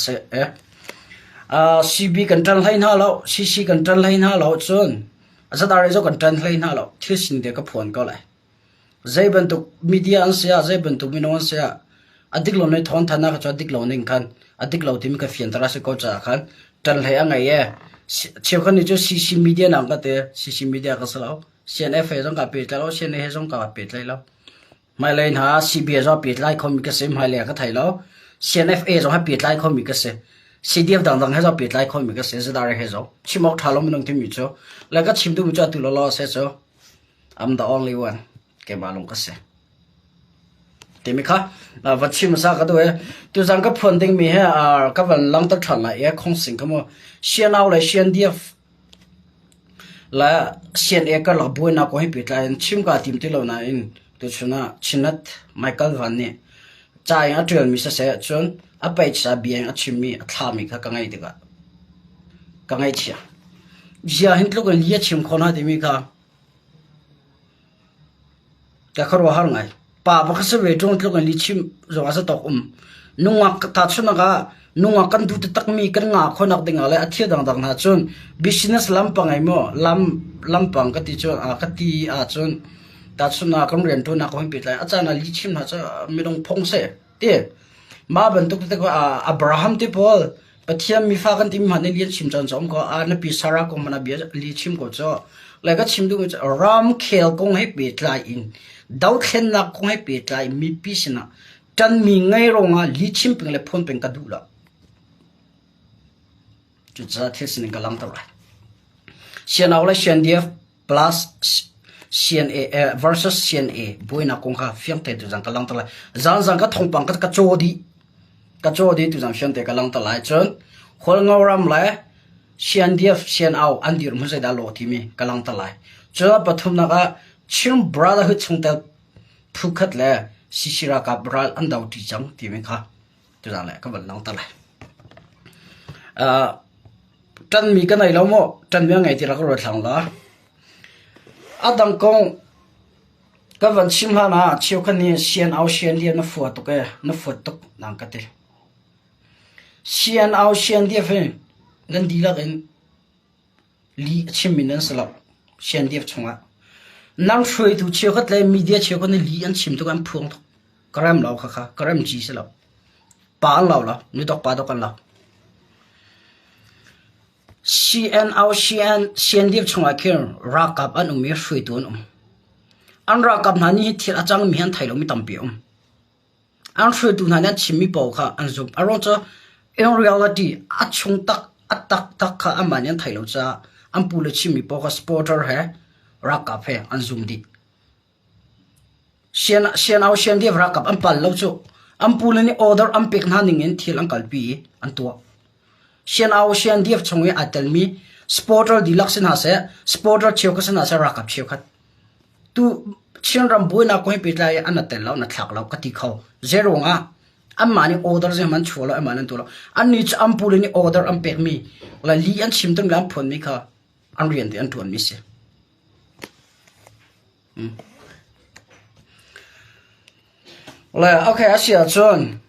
Si eh. CB kan ṭan hlei hna lo, CC kan ṭan hlei hna lo cun ZRA zong kan ṭan hlei hna lo. Thil sin te ka phuan ko lai. Zei bantuk media an si ah, zei bantuk minung an si ah, a dik lo nih thawngthanhnak cu a dik lo ning khan a dik lo timi ka fianter a si ko caah khan ṭan hlei a ngei e. Cheukhat nih cu CC media nang ka ti, CC media ka si lo. CNF he zong kaa pehtlai lo, CNA he zong kaa pehtlai lo. Hmailei hna CBA zong a pehtlai khomi ka si, hmailei ah ka thei lo. CNFA zong he pehtlai khomi ka si. CDF dangdang he zong pehtlai khomi ka si, ZRA he zong. Chim awk ṭha lo minung timi cu. Le ka chim duhmi cu atu lawlaw a si cu. I'm the only one. Keimah lung ka si. Timi kha va chim sa ka duh e. Tuzan ka phuan dingmi he ka van langter ṭhan lai e khong sing kha mu. CNO le CNDF le CNA karlak buainak kong he pehtlai in chim kaa tim ti lo nain tuchun ah Chinat Michael Van nih ca in a ṭialmi siseh cun a page ah bia in a chimmi a thlami kha ka ngaih tikah ka ngaihchia. Bia hin tluk in li a chim khawh hna timi kha ka khuaruahhar ngai. Pa pakhat si ve ṭung tluk in li chim zong a zatawk um. Nungak tahchunhnak ah nungak kan duh taktakmi kan ngah khawhnak ding ah le a thil dangdang hna cun business lampang ei maw lam lampang ka ti cun ka ti ahcun tahchunhnak kan rianṭuannak kong he pehtlai a caan ah li chim hna cu minung phung si ti. Mah bantuk te Abraham te pawl Pathian mifa kan timi hmanh nih li an chim caan cu a um ko. A nupi Sarah kong hmanh ah bia li chim ko cu. Le ka chim duhmi cu ramkhel kong he pehtlai in dothlennak kong he pehtlai in mipi sinah ṭanmi ngei ruangah li chim peng le phuan peng ka duh lo. Cucaah thil sining ka langhter lai. CNO le CNDF plus CNA versus CNA buainak kong kha fiang te tuzan ka langhter lai. Zanzan ka thawngpang ka ka caw dih. Ka caw dih tuzan fiang te ka langhter lai. Cun Hualngo ram le CNDF CNO an dirhmun zeidah law timi ka langhter lai. Cun pathumnak ah Chin Brotherhood chungtel phukhat le CC ralkap ral an do ṭi cang timi kha tuzan le ka van langhter lai. Uh, Ṭanmi ka nei lo maw? Ṭanmi a ngei ti rak ruat hlang la. A dang kong ka van chim hlan ah cheukhat nih sian au sian lian na fua tuk e, na fuat tuk nang ka ti. Sian au sian diaf hi nan dihlak in li a chimmi nan si lo. Sian diaf chungah. Nang hruaitu cheukhat le media cheukhat nih li an chim tuk an phuang tuk. Ka rem lo khakha, ka rem ci si lo. Pa an lo lo, nu dok pa dok an lo. CNO CN CNDF chungah khin ralkap an um i hruaitu an um. An ralkap hna nih thil a cangmi an thei lomi tampi a um. An hruaitu hna nih an chimmi paoh kha an zumh. A ruang cu in reality a chung tak a taktak kha anmah nih an thei lo caah an pule chimmi paoh kha supporter he ralkap he an zum dih. Sian-au siandiam ralkap an pal lo cu. An pule nih order an pek hna ning in thil an kalpi i an tuah. Sian-au siandiam chung i aa telmi supporter dihlak si hna seh, supporter cheukhat si hna seh, ralkap cheukhat. Tu Chinram buainak kong he pehtlai in an tel lo, an thlak lo ka ti kho. Zeiruang ah anmah nih order zeihmanh an chuah lo, anmah nih an tuah lo. Annih cu an pule nih order an pekmi le li an chim tung le an phuanmi kha an rian te an ṭuanmi si. Le okay a si ahcun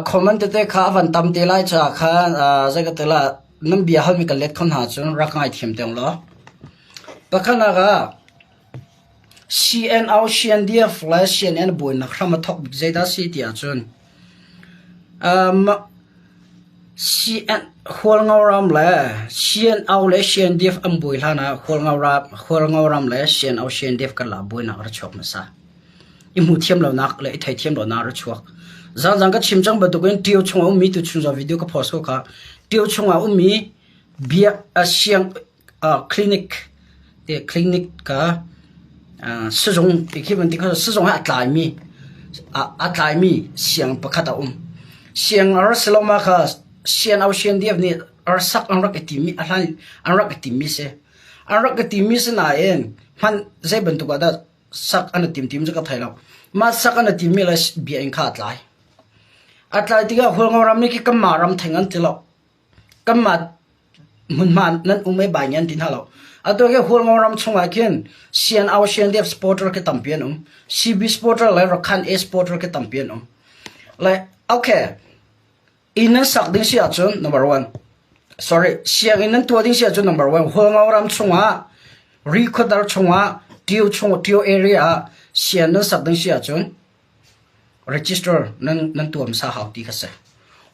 comment tete kha a van tam te lai caah khan zei ka ti la nan bia halmi ka let kho hna cun rak ngaithiam te law. Pakhatnak ah CNO, CNDF le CNN buainak hram a thawk bik zeidah a si ti ahcun Hualngoram le CNO le CNDF an buai hlan ah Hualngoram le CNO CNDF karlak buainak a ra chuak hmasa. I hmuhthiam lonak le i theithiam lonak a ra chuak. Zaangzang ka chim cang bantukin Ṭio chungah ummi tuchun zong video ka post ko kha. Ṭio chungah ummi biak siang clinic te clinic ka sizung ti khi van ti kho sizung he a tlaimi a tlaimi siang pakhat a um. Siang a rak si lo ma kha sian au sian diaf nih ar sak an rak i timi a hlan an rak i timi si. An rak i timi si nain hman zei bantuk ah dah sak an i tim tim cu ka thei lo. Mah sak an i timi le bia in kha a tlai. A tlai tikah Hualngo ram nih khi kanmah ram theng an ti lo. Kanmah hmunhma nan um i bai an ti hna lo. Atu hi Hualngo ram chungah khin CNO CNDF supporter khi tampi an um. CB supporter le Rakhine A supporter khi tampi an um. Le okay. Inn nan sak ding si ahcun number one. Sorry, sianginn nan tuah ding si ahcun number one. Hualngo ram chungah, Rikhuadar chungah, Tio chung Tio area ah sian nan sak ding si ahcun register nan nan tuah hmasa hau ti kha si.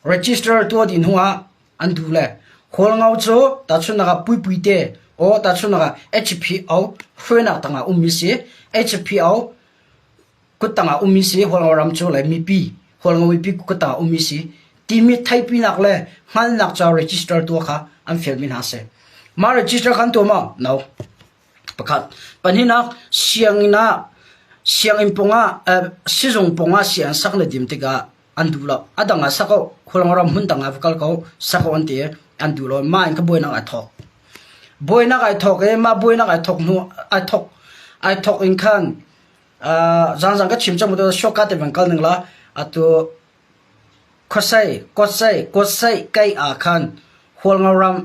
Register tuah dih hnu ah an duh le Hualngo cu tahchunhnak ah Puipui te aw tahchunhnak ah HPO hruainak tangah ummi si. HPO kuttang ah ummi si Hualngo ram cu le mipi Hualngo mipi kuttang ah ummi si timi theihpinak le hngalhnak ca register tuah kha an fialmi hna si. Mah register khan tuah maw? No. Pakhat. Pahnihnak sianginn ah sianginn pawngah eh, sizung pawngah sianginn sak na dim tikah an duh lo. A dang ah sak ko, Hualngo ram hmun dang ah va kal ko, sak ko an ti i an duh lo. Mah in kha buainak ai thawk. Buainak ai thawk i mah buainak ai thawk hnu ai thawk ai thawk in khan Zaangzang ka chim cang mu shortcut te van kal ning la atu khuasei kawtsei kawtsei kei ah khan Hualngo ram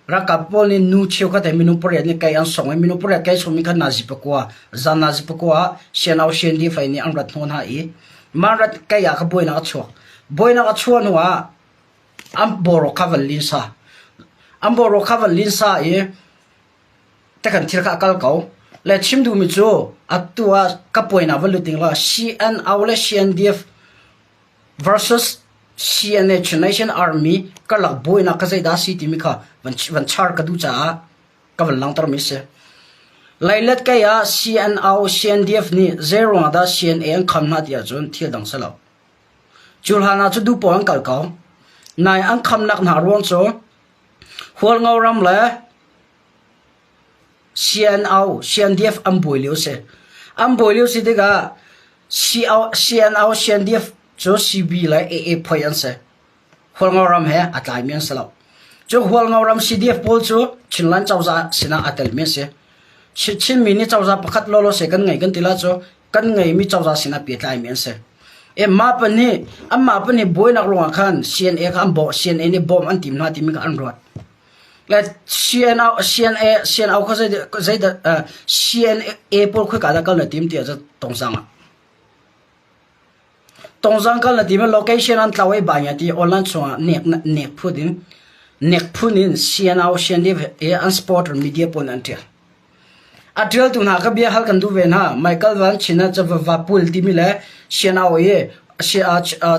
ralkap pawl nih nu cheukhat he minung pariat nih kei an song i minung pariat kei songmi khan nazi pakua zan nazi pakua ah sianau CND fei nih an rat hnawn hna i mah rat kei ah kha buainak a chuak buainak a chuah hnu ah an borok kha van lin sa an borok kha van lin sa i Takhan thil kha a kal ko. Le chim duhmi cu atu ah ka puainak van lut ding la CNO le CNDF versus CNA Nation Army karlak buainak kha zeidah a si timi kha van, van char ka duh caah ka van langhtermi si. Leilet kei ah CNO, CNDF nih zei ruangah dah CNA an kham hna ti ahcun thil dang si lo. Cu hlan ah cu duh pawl an kal ko. Nai an khamnak hna ruang cu Hualngo ram le CNO, CNDF an buai lio si. An buai lio si tikah CNO, CNDF cu CB le AA phoi an si. Hualngo ram he a tlaimi an si lo. Cu Hualngo ram CDF pawl cu Chinland cozah sinah aa telmi an si. Chinmi nih cozah pakhat lawlaw se kan ngei kan ti la cu kan ngeimi cozah sinah pehtlaimi an si. E mah pahnih anmah pahnih buainak ruangah khan CNA kha an bawh CNA nih bawm an tim hna timi kha an ruat. Le CNO CNA CNO kha zei zei CNA pawl khoi ka dah kal na tim tiah cu tongzang ah. Tongzang kal na tim location an tlau ei ba nya ti online chungah nek nek phun in nek phun in CNO CNDF e an supporter media pawl an tial. A ṭialtu hna kha bia hal kan duh ve hna. Michael Van Chin ah va pul timi le CNO i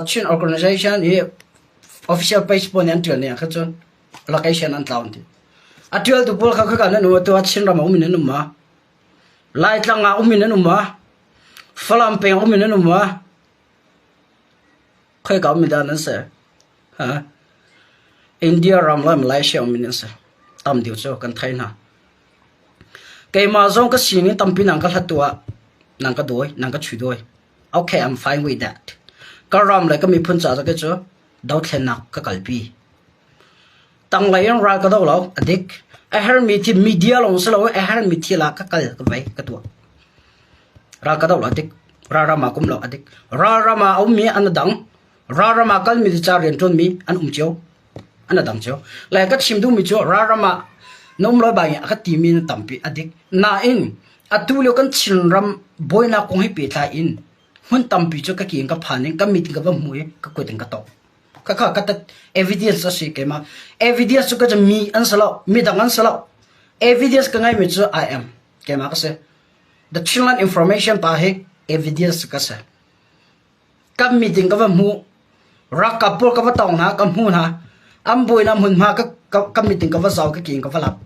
Chin Organization i official page pawl nih an ṭial ning ah khan cun location an tlau an ti. A ṭialtu pawl kha khaka nan um atu ah Chinram ah um in an um ma? Laitlang ah um in an um ma? Falam peng um in an um ma? Khoika um dah nan si? Ha? India ram le Malaysia um in an si. Tam deuh cu kan thei hna. Keimah zong ka sining tampi nang ka hlat tu ah nang ka dawi, nang ka chui dawi. Okay, I'm fine with that. Ka ram le ka miphun ca ke cu dothlennak ka kalpi. Tanglei in ral ka do lo, a dik. A hermi thi media lawng si lo, a hermi thil ah ka kal, ka vei, ka tuah. Ral ka do lo, a dik. Ral ram ah kum lo, a dik. Ral ram ah a ummi an dang. Ral ram ah kalmi ca rian ṭuanmi an um cio. An dang cio. Le ka chim duhmi cu ral ram ah na um lo bai a ka timi na tampi a dik. Nain atu lio kan Chinram buainak kong he pehtlai in hmun tampi cu ka ke in ka phan in ka mit in ka va hmu i ka kut in ka tawh. Khakha ka tat evidence a si keimah. Evidence cu ka mi an si lo, midang an si lo. Evidence ka ngeimi cu I am. Keimah ka si. The Chinland Information pa hi evidence ka si. Kan meeting ka va hmu. Ralkap pawl ka va tong hna, ka hmu hna. An buainak hmunhma ka, ka, ka meeting ka va zau, ka ke in ka va lap.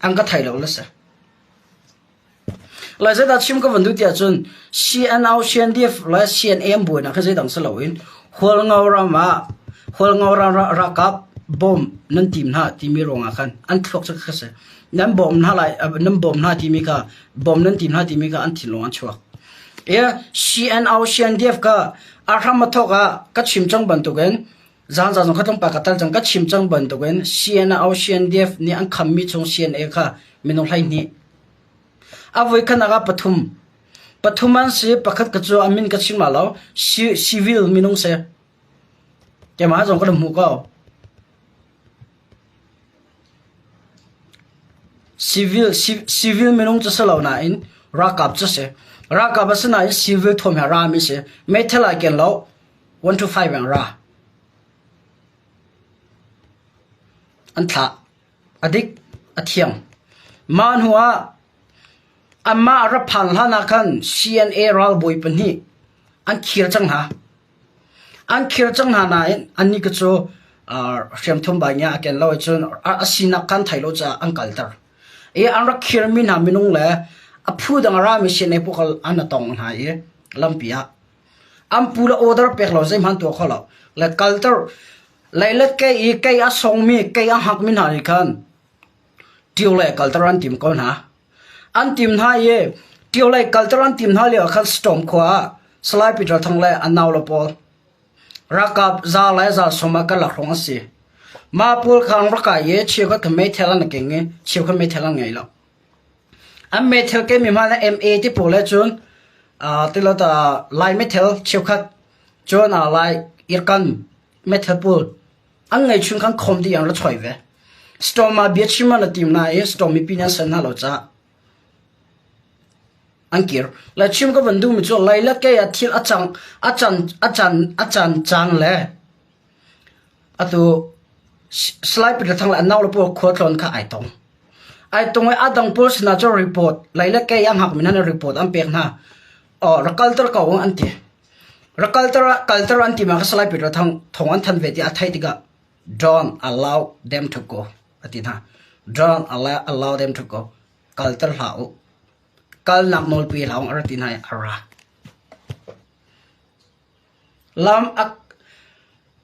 An ka thei lo le si. Lai zeidah chim ka van duh tiah cun CNO, CNDF le CNA an buainak hi zeidang si loin Hualngo ram ah Hualngo ram ralkap bawm nan tim hna timi ruangah khan an thluak cu kha si. Nan bawm hna lai nan bawm hna timi kha bawm nan tim hna timi kha an thinlung an chuak. E CNO, CNDF kha a hram a thawk ah ka chim cang bantukin Zan zan zong kha tlawmpal ka tal cang ka chim cang bantukin CNO CNDF nih an khammi chung CNA kha minung 12 a voi khat ah pathum pathum an si pakhat ka cu a min ka chim la lo civil minung si keimah zong ka hmu ko civil civil minung cu si lo nain ralkap cu si ralkap a si nain civil thuam he rami si meithal ai ken lo 1 to 5 ang ra. An thlah. A dik, a thiang. Mah hnu ah amah a ra phan hlan ah khan CNA ralbawi pahnih an khir cang hna. An khir cang hna nain annih ka cu hriamthum bai ngia a ken lo ahcun a sinak khan thei lo caah an kalter. I an rak khirmi hna minung le a phu dang a rami CNA pawl an a tong hna i lampi ah an pu le order pek lo zeihmanh tuah kho lo. Le kalter leilet kei i kei a songmi kei a hngakmi hna nih khan ṭio le kalter an tim ko hna. An tim hna i ṭio le kalter an tim hna lio ah khan Storm khua ah Salai Peter Thang le an nau le pawl ralkap za le za sawm ah kan lak hrawng a si. Mah pawl kha an rak kai i cheukhat kha meithal an keng i cheukhat meithal an ngei lo. An meithal kengmi hmanh ah MA ti pawl he cun tilot Lai meithal cheukhat cun Lai irkan meithal pawl an ngeihchun khan khom dih an ra choi ve. Storm ah biachim an tim na i storm mipi nih an san hna lo caah an kir. Le chim ka van duhmi cu lei le kei ah thil a cang a can a can a can cang le atu Salai Peter Thang le an nau le pawl khua tlawn kha ai tong. Ai tong i a dang pawl sinah cun report lei le kei a hngak mi hna report an pek hna. Oh rak kalter ko an ti. Rak kalter kalter an ti ma kha Salai Peter Thang thong an than ve ti a theih tikah don't allow them to go a ti hna. Don't allow, allow them to go. Kalter hlah u. Kalnak nawlpi hlah u a ra ti hna i a ra. Lam a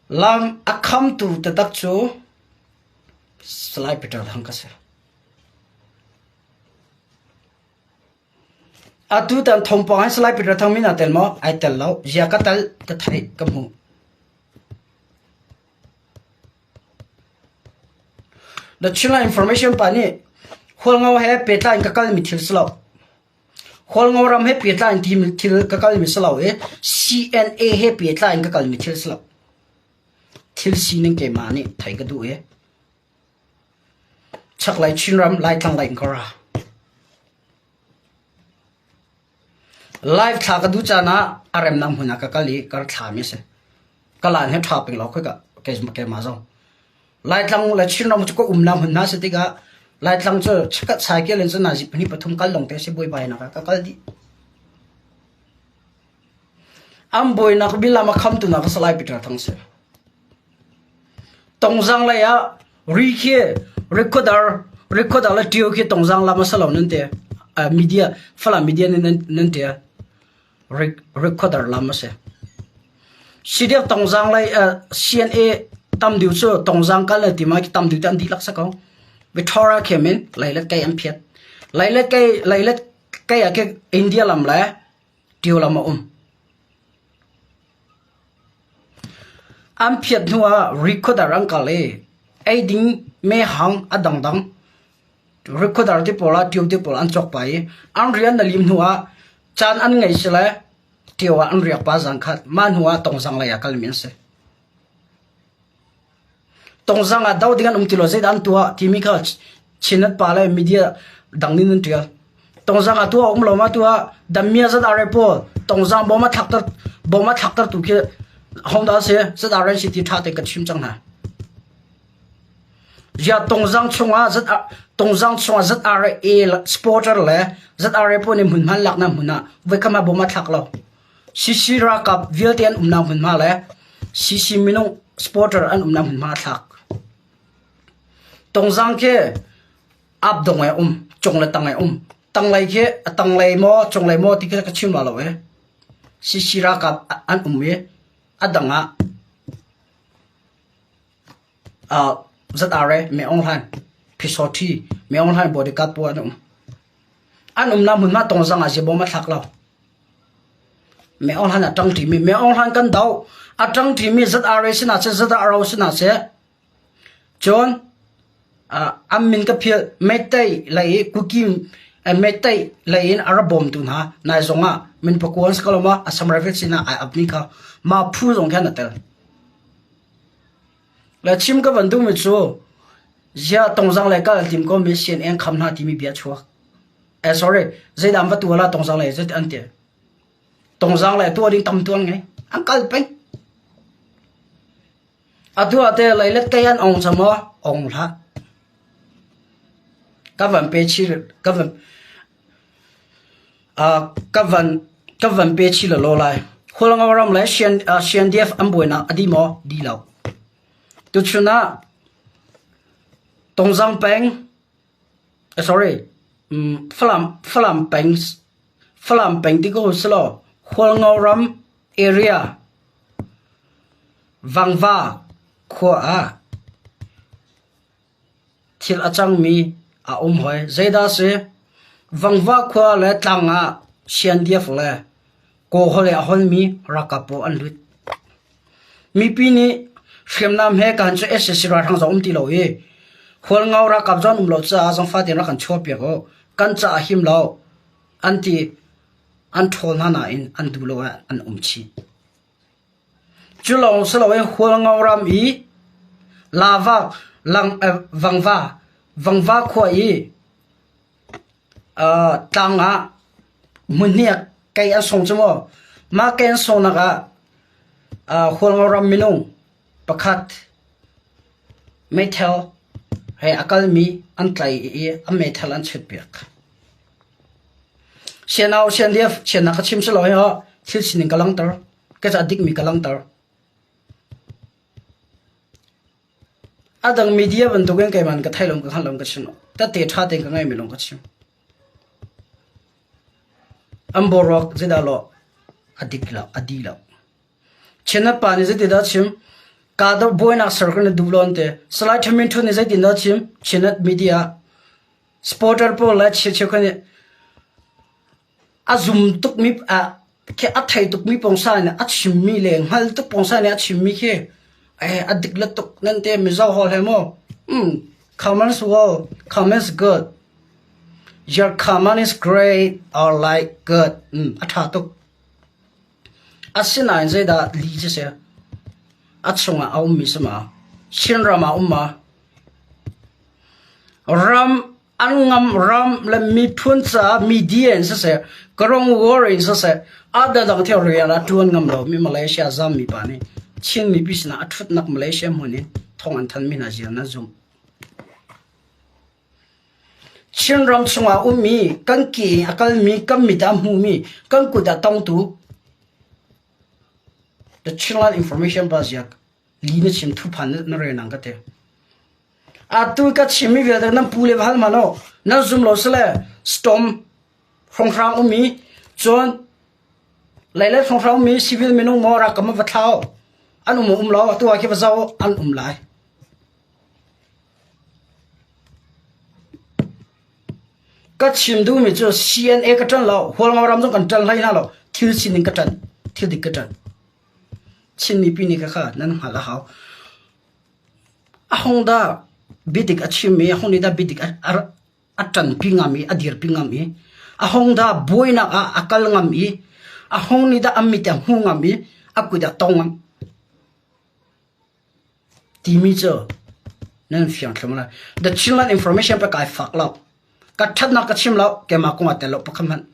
lam a khamtu taktak cu Salai Peter Thang ka si. Atutan thawngpang hi Salai Peter Thang min aa tel maw? Ai tel lo. Zia ka tel, ka theih, ka hmuh. The Chinland Information pa nih Hualngo he pehtlai in ka kalmi thil si lo. Hualngo ram he pehtlai in timi thil ka kalmi si lo i CNA he pehtlai in ka kalmi thil si lo. Thil sining keimah nih theih ka duh i Chaklei Chinram Laitlang lei in ka ra. Live thla ka duh caan ah a remnak hmun ah ka kal i ka ra thlami a si. Ka laan he ṭha peng lo khoi keimah zong. Laitlang le Chinram cu ka umnak hmun hna si tikah Laitlang cu chikkhat saikel in cun nazi pahnih pathum kal lawng te si buaibainak ah ka kal dih. An buainak bilam a khamtu hna kha Salai Peter Thang si. Tongzang lei ah ri khi recorder recorder le ṭio khi tongzang lam a si lo nan ti. Media Falam media nih nan nan ṭial. Recorder lam a si. Sidiak tongzang lei CNA tam deuh cu tongzang kal le ti ma tam deuh te an dihlak si ko. Victoria khem in leilet kei an phiat. Leilet kei leilet kei ah khi India lam le Ṭio lam a um. An phiat hnu ah recorder an kal i eiding mehhang a dangdang recorder te pawl ah ṭio te pawl an cawk pah i an rian a lim hnu ah caan an ngei si le ṭio ah an riak pah zan khat mah hnu ah tongzang lei ah kalmi an si. Tongzang ah do ding an um ti lo zeidah an tuah timi kha Chinnet pa le media dang nih nan ṭial. Tongzang ah tuah um lo ma tuah dammia zat are pawl tongzang bom a thlakter bom a thlakter tu khi Honda si zat are si ti ṭha tein kan chim cang hna. Zia tongzang chungah zat tongzang chungah zat are a supporter le zat are pawl nih hmunhma laknak hmun ah voikham ah bom a thlak lo. CC ralkap vialte an umnak hmunhma le CC minung supporter an umnak hmunhma a thlak. Tongzang khi ap dong ai um, cung le tang ai um. Tanglei khi a tanglei maw, cunglei maw ti khi ka chim la lo e. CC ralkap an um i a dang ah uh, ZRA Me Aung Hlaing Phisawthi Me Aung Hlaing bodyguard pawl an um. An umnak hmunhma tongzang ah zibawm a thlak lo. Me Aung Hlaing a ṭang ṭimi Me Aung Hlaing kan doh. A ṭang ṭimi ZRA sinah seh ZRO sinah seh cun uh, an min ka philh Meitei lei i Kuki Meitei lei in a ra bawmtu hna nai zong ah min pakuan si ko lo ma Assam Rifle sinah ai apmi kha mah phu zong khan a tel. Le chim ka van duhmi cu ziah tongzang le kal tim ko mi CNN kham hna timi bia chuak. Eh sorry, zeidah an va tuah la tongzang le zei an ti. Tongzang le tuah ding tam tuan ngei. An kal peng. Atu ah te leilet kei an ong chamo ong hlah. Ka van pe chih ka van ka van ka van pe chih lawlaw lai. Hualngo ram le CNDF an buainak a dih maw? Dih lo. Tuchun ah Tongzang peng sorry Falam Falam peng Falam peng ti ko selaw Hualngo ram area Vangva khua ah Thil a cangmi a um hoi. Zeidah a si? Vangva khua le tlang ah Siandiaf le Kawhol i a honmi ralkap pawl an lut. Mipi nih hriamnam he kan cu sac ralhrang zong um ti lo i Hualngo ralkap zong an um lo caah zangfah tein rak kan chuahpiak u. Kan caah a him lo an ti. An ṭhawl hna nain an duh lo ah an um chih. Cu lawng si loin Hualngo ram i Lava Vangva Vangva khua i tlang ah hmunhnih ah kei an song cu maw mah kei an songnak ah Hualngo ram minung pakhat meithal he a kalmi an tlaih i a meithal an chutpiak. Sianau sianliaf chiatnak ka chim si lo hi thil sining ka langhter. Ka ca dikmi ka langhter. A dang media bantukin keimah ka thei lo ka hngalh lo ka chim. Tette ṭha tein ka ngeimi lawng ka chim. An boruak zeidah law a dik lo, a di lo. Chinat pa nih zeitindah a chim? Kahdoh buainak ser kan i duh lo an ti. Salai Thamin Htun nih zeitindah a chim? Chinat media supporter pawl le cheukhat nih A zum tukmi khi a thei tukmi pawngsa nih a chimmi le hngal tuk pawngsa nih a chimmi khi a dik le tuk nan te Mizo holh he maw comments well comments good your comment is great or like good a ṭha tuk asinain zeidah li cu si a chungah a ummi si ma Chinram ah um ma ram An ngam ram le miphun caah media in siseh, Karong war in siseh, a dang thil rian a ṭuan ngam lomi Malaysia zammi pa nih Chin mipi sinah a ṭhutnak Malaysia hmun in thawng an thanmi hna ziar nan zumh. Chinram chungah ummi, kan ke in a kalmi, kan mit ah hmumi, kan kut ah tongtu The Chinland Information ba ziak li na chim thuphan na rel nang ka te. Atu ka chimmi vialte nan pu le va hal hmanh u. Nan zum lo sile storm hrawnghrang ummi cun leile hrawnghrang ummi civil minung maw rakam va thlau an um um lo atu ah khi va zoh an um lai. Ka chim duhmi cu CNA ka ṭan lo, Hualngo ram zong kan ṭan hlei hna lo, thil sining ka ṭan, thil dik ka ṭan. Chin mipi nih khakha nan hngalh a hau. A hung dah biadik a chim i a hung nih dah biadik a ṭanpi ngam i a dirpi ngam i a hung dah buainak ah a kal ngam i a hung nih dah a mit a hmu ngam i a kut a tong ngam timi cu nan fiang thlu lai. The Chinland Information pa kai fak lo. Ka ṭhatnak ka chim lo, keimah kong ah tel lo pakhat hmanh.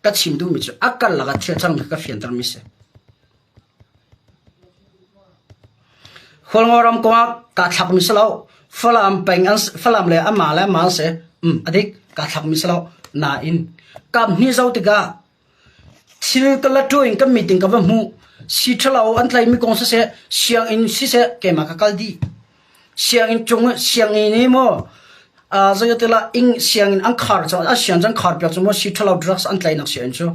Ka chim duhmi cu a kal lakah thil cangmi ka fianter mi si. Hualngo ram kongah kaa thlakmi si lo. Falam peng an Falam le amah le amah an si. Um, a dik. Kaa thlakmi si lo. Nain kap hnih zo tikah thil ka la ṭu in kan meeting ka va hmuh. Si ṭhalo an tlaimi kong siseh, sianginn siseh keimah ka kal dih. Sianginn cung sianginn i maw uh, zeiatila ing sianginn an khar cang a siang cang khar piak cu maw si ṭhalo drugs an tlainak sianginn cu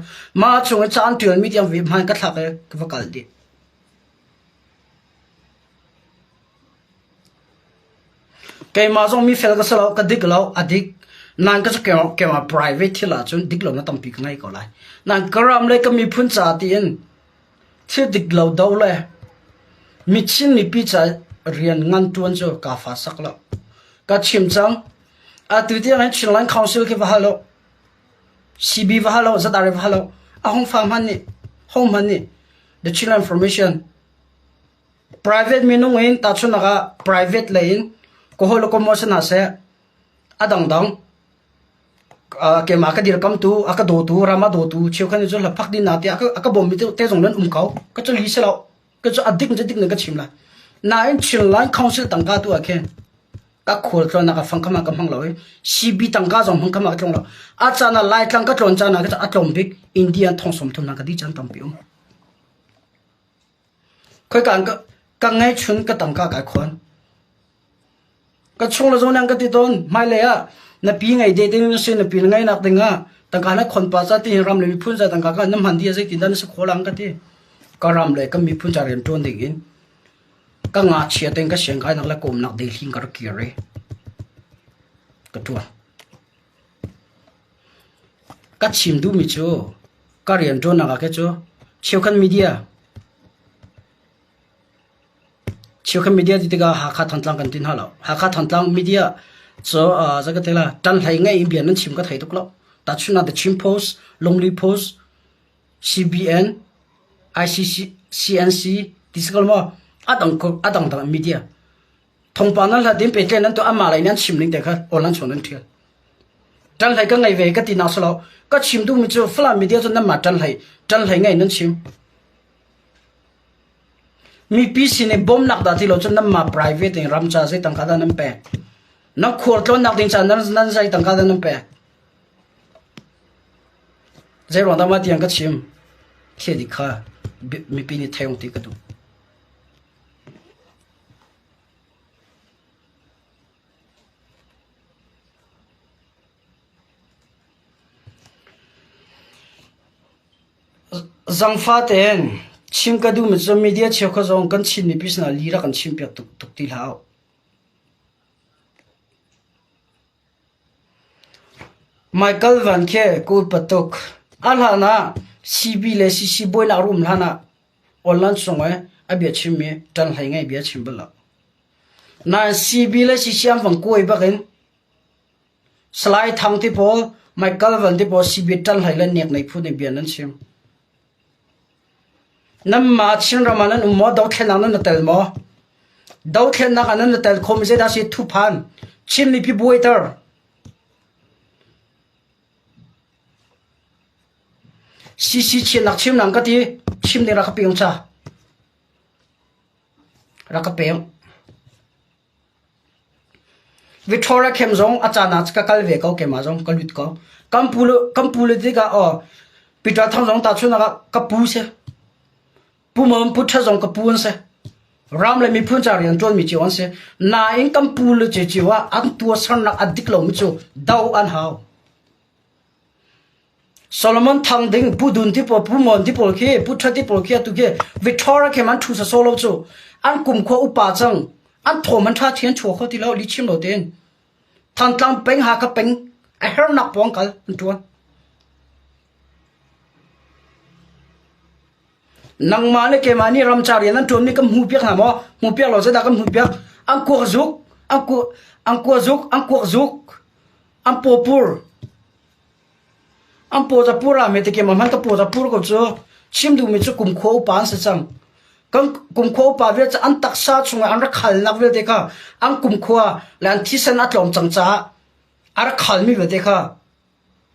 mah chung i ca an ṭialmi tiang vi hman ka thlak i ka va kal dih. Keimah zong mi fel ka si lo, ka dik lo, a dik. Nan ka cu keimah private thil ahcun dik lo na tampi ka ngei ko lai. Nan ka ram le ka miphun ca tiin Thil dik lo do le mi Chin mipi ca rian ngan ṭuan cu kaa fa sak lo. Ka chim cang. Atu tiang hin Chinland Council khi va hal u. CB va hal u, ZRA va hal u. A hung fa hmanh nih, ho hmanh nih The Chinland Information private minung in tahchunhnak ah private lei in ka hawi le kom maw si hna seh a dangdang Keimah ka dirkamtu, a ka dawtu, ram a dawtu cheukhat nih cun hlaphak ding na tiah a ka bawmmi te zong nan um ko. Ka cu li si lo. Ka cu a dik cu dik ning ka chim lai. Nain Chinland Council tangka tu ah khin. Ka khual tlawnnak ah fangkham ah ka hmang lo i CB tangka zong hmangkham ah ka tlung lo. A caan ah Laitlang ka tlawn caan ah a tlawm bik India thong 30 hna ka di caan tampi um. Khoika an ka ka ngeihchun ka tangka kai khawn. Ka chung le zawn an ka ti tawn. Hmailei ah na pi ngei de ding na si na pi na ngeinak ding ah tangka na khon pa ca ti ram le miphun ca tangka ka na hman di zei tin dah na si kho lang ka ti. Ka ram le ka miphun ca rian ṭuan ding in ka ngakchia tein ka siangkainak le kawmnak Delhi in ka rak kir i ka ṭuan. Ka chim duhmi cu ka rian ṭuannak ah khin cu cheukhat media cheukhat media ti tikah Hakha Thantlang kan ti hna lo. Hakha Thantlang media cu zei ka ti la ṭanhlei ngei in bia nan chim ka thei tuk lo. Tahchunhnak The Chin Post, Lungli Post, CBN, ICC, CNC ti si ko maw? A dang a dangdang media. Thawngpang nan hlat in pehtlaih nan tuah amah lei nan chim ning te kha online chung nan ṭhial. Ṭanhlei ka ngei ve ka ti nak si lo. Ka chim duhmi cu Falam media cu nanmah ṭanhlei ṭanhlei ngei nan chim. Mipi sin i bawmnak dah ti lo cun nanmah private in ram ca zei tangka dah nan pek. Nan khualtlawnnak ding ca nan nan zei tangka dah nan pek. Zei ruang dah mah tiang ka chim? Thil dik kha mipi nih theih ti ka duh. Zangfa tein chim ka duhmi cu media cheukhat zong kan Chin mipi sinah lih rak kan chimpiak tuk, tuk ti hlah u. Michael Van khi ka upat tuk. A hlan ah CB le CC buainak rum hlan ah online chung i a bia chimmi ṭanhlei ngei bia chim bal lo. Nain CB le CC an vang kuai bak in Salai Thang ti pawl, Michael Van ti pawl CB ṭanhlei le nek nei phu nih bia nan chim. Nanmah Chinram ah nan um maw? Dothlennak nan i tel maw? Dothlennak ah nan i tel khawhmi zeidah a si? Thuphan. Chin mipi buaiter. CC chiatnak chimnak ka ti. Chim ding rak ka peng ca. Rak ka peng. Victoria Camp zong a caan ah ka kal ve ko keimah zong ka lut ko. Kan pu le kan pu le tikah aw Peter Thang zong tahchunhnak ah ka pu si. Pu Mon Pu Ṭha zong ka pu an si. Ram le miphun ca rian ṭuanmi cio an si. Nain kan pu le cio ah an tuahsernak a dik lomi cu do an hau. Solomon Thang ding Pu Dun ti pawl Pu Mon ti pawl khi Pu Ṭha ti pawl khi atu khi Victoria khi an ṭhu sawsawh lo cu an kumkhua upa cang an thawm an ṭha thian chua kho ti lo li chim lo tein Thantlang peng Hakha peng a hernak pawng kal an ṭuan. Nangmah le keimah nih ramcar rian an ṭuanmi kan hmuhpiak hna maw? Hmuhpiak lo zeidah kan hmuhpiak? An kuak zuk, an ku, an kua zuk, an kuak zuk, an paw pur. An paw pur ah me te keimah hmanh ka paw pur ko cu. Chim duhmi cu kumkhua upa an si cang. Kan kumkhua upa vialte an taksa chungah an rak khalnak vialte kha an kumkhua le an thisen a tlawm cang caah a rak khalmi vialte kha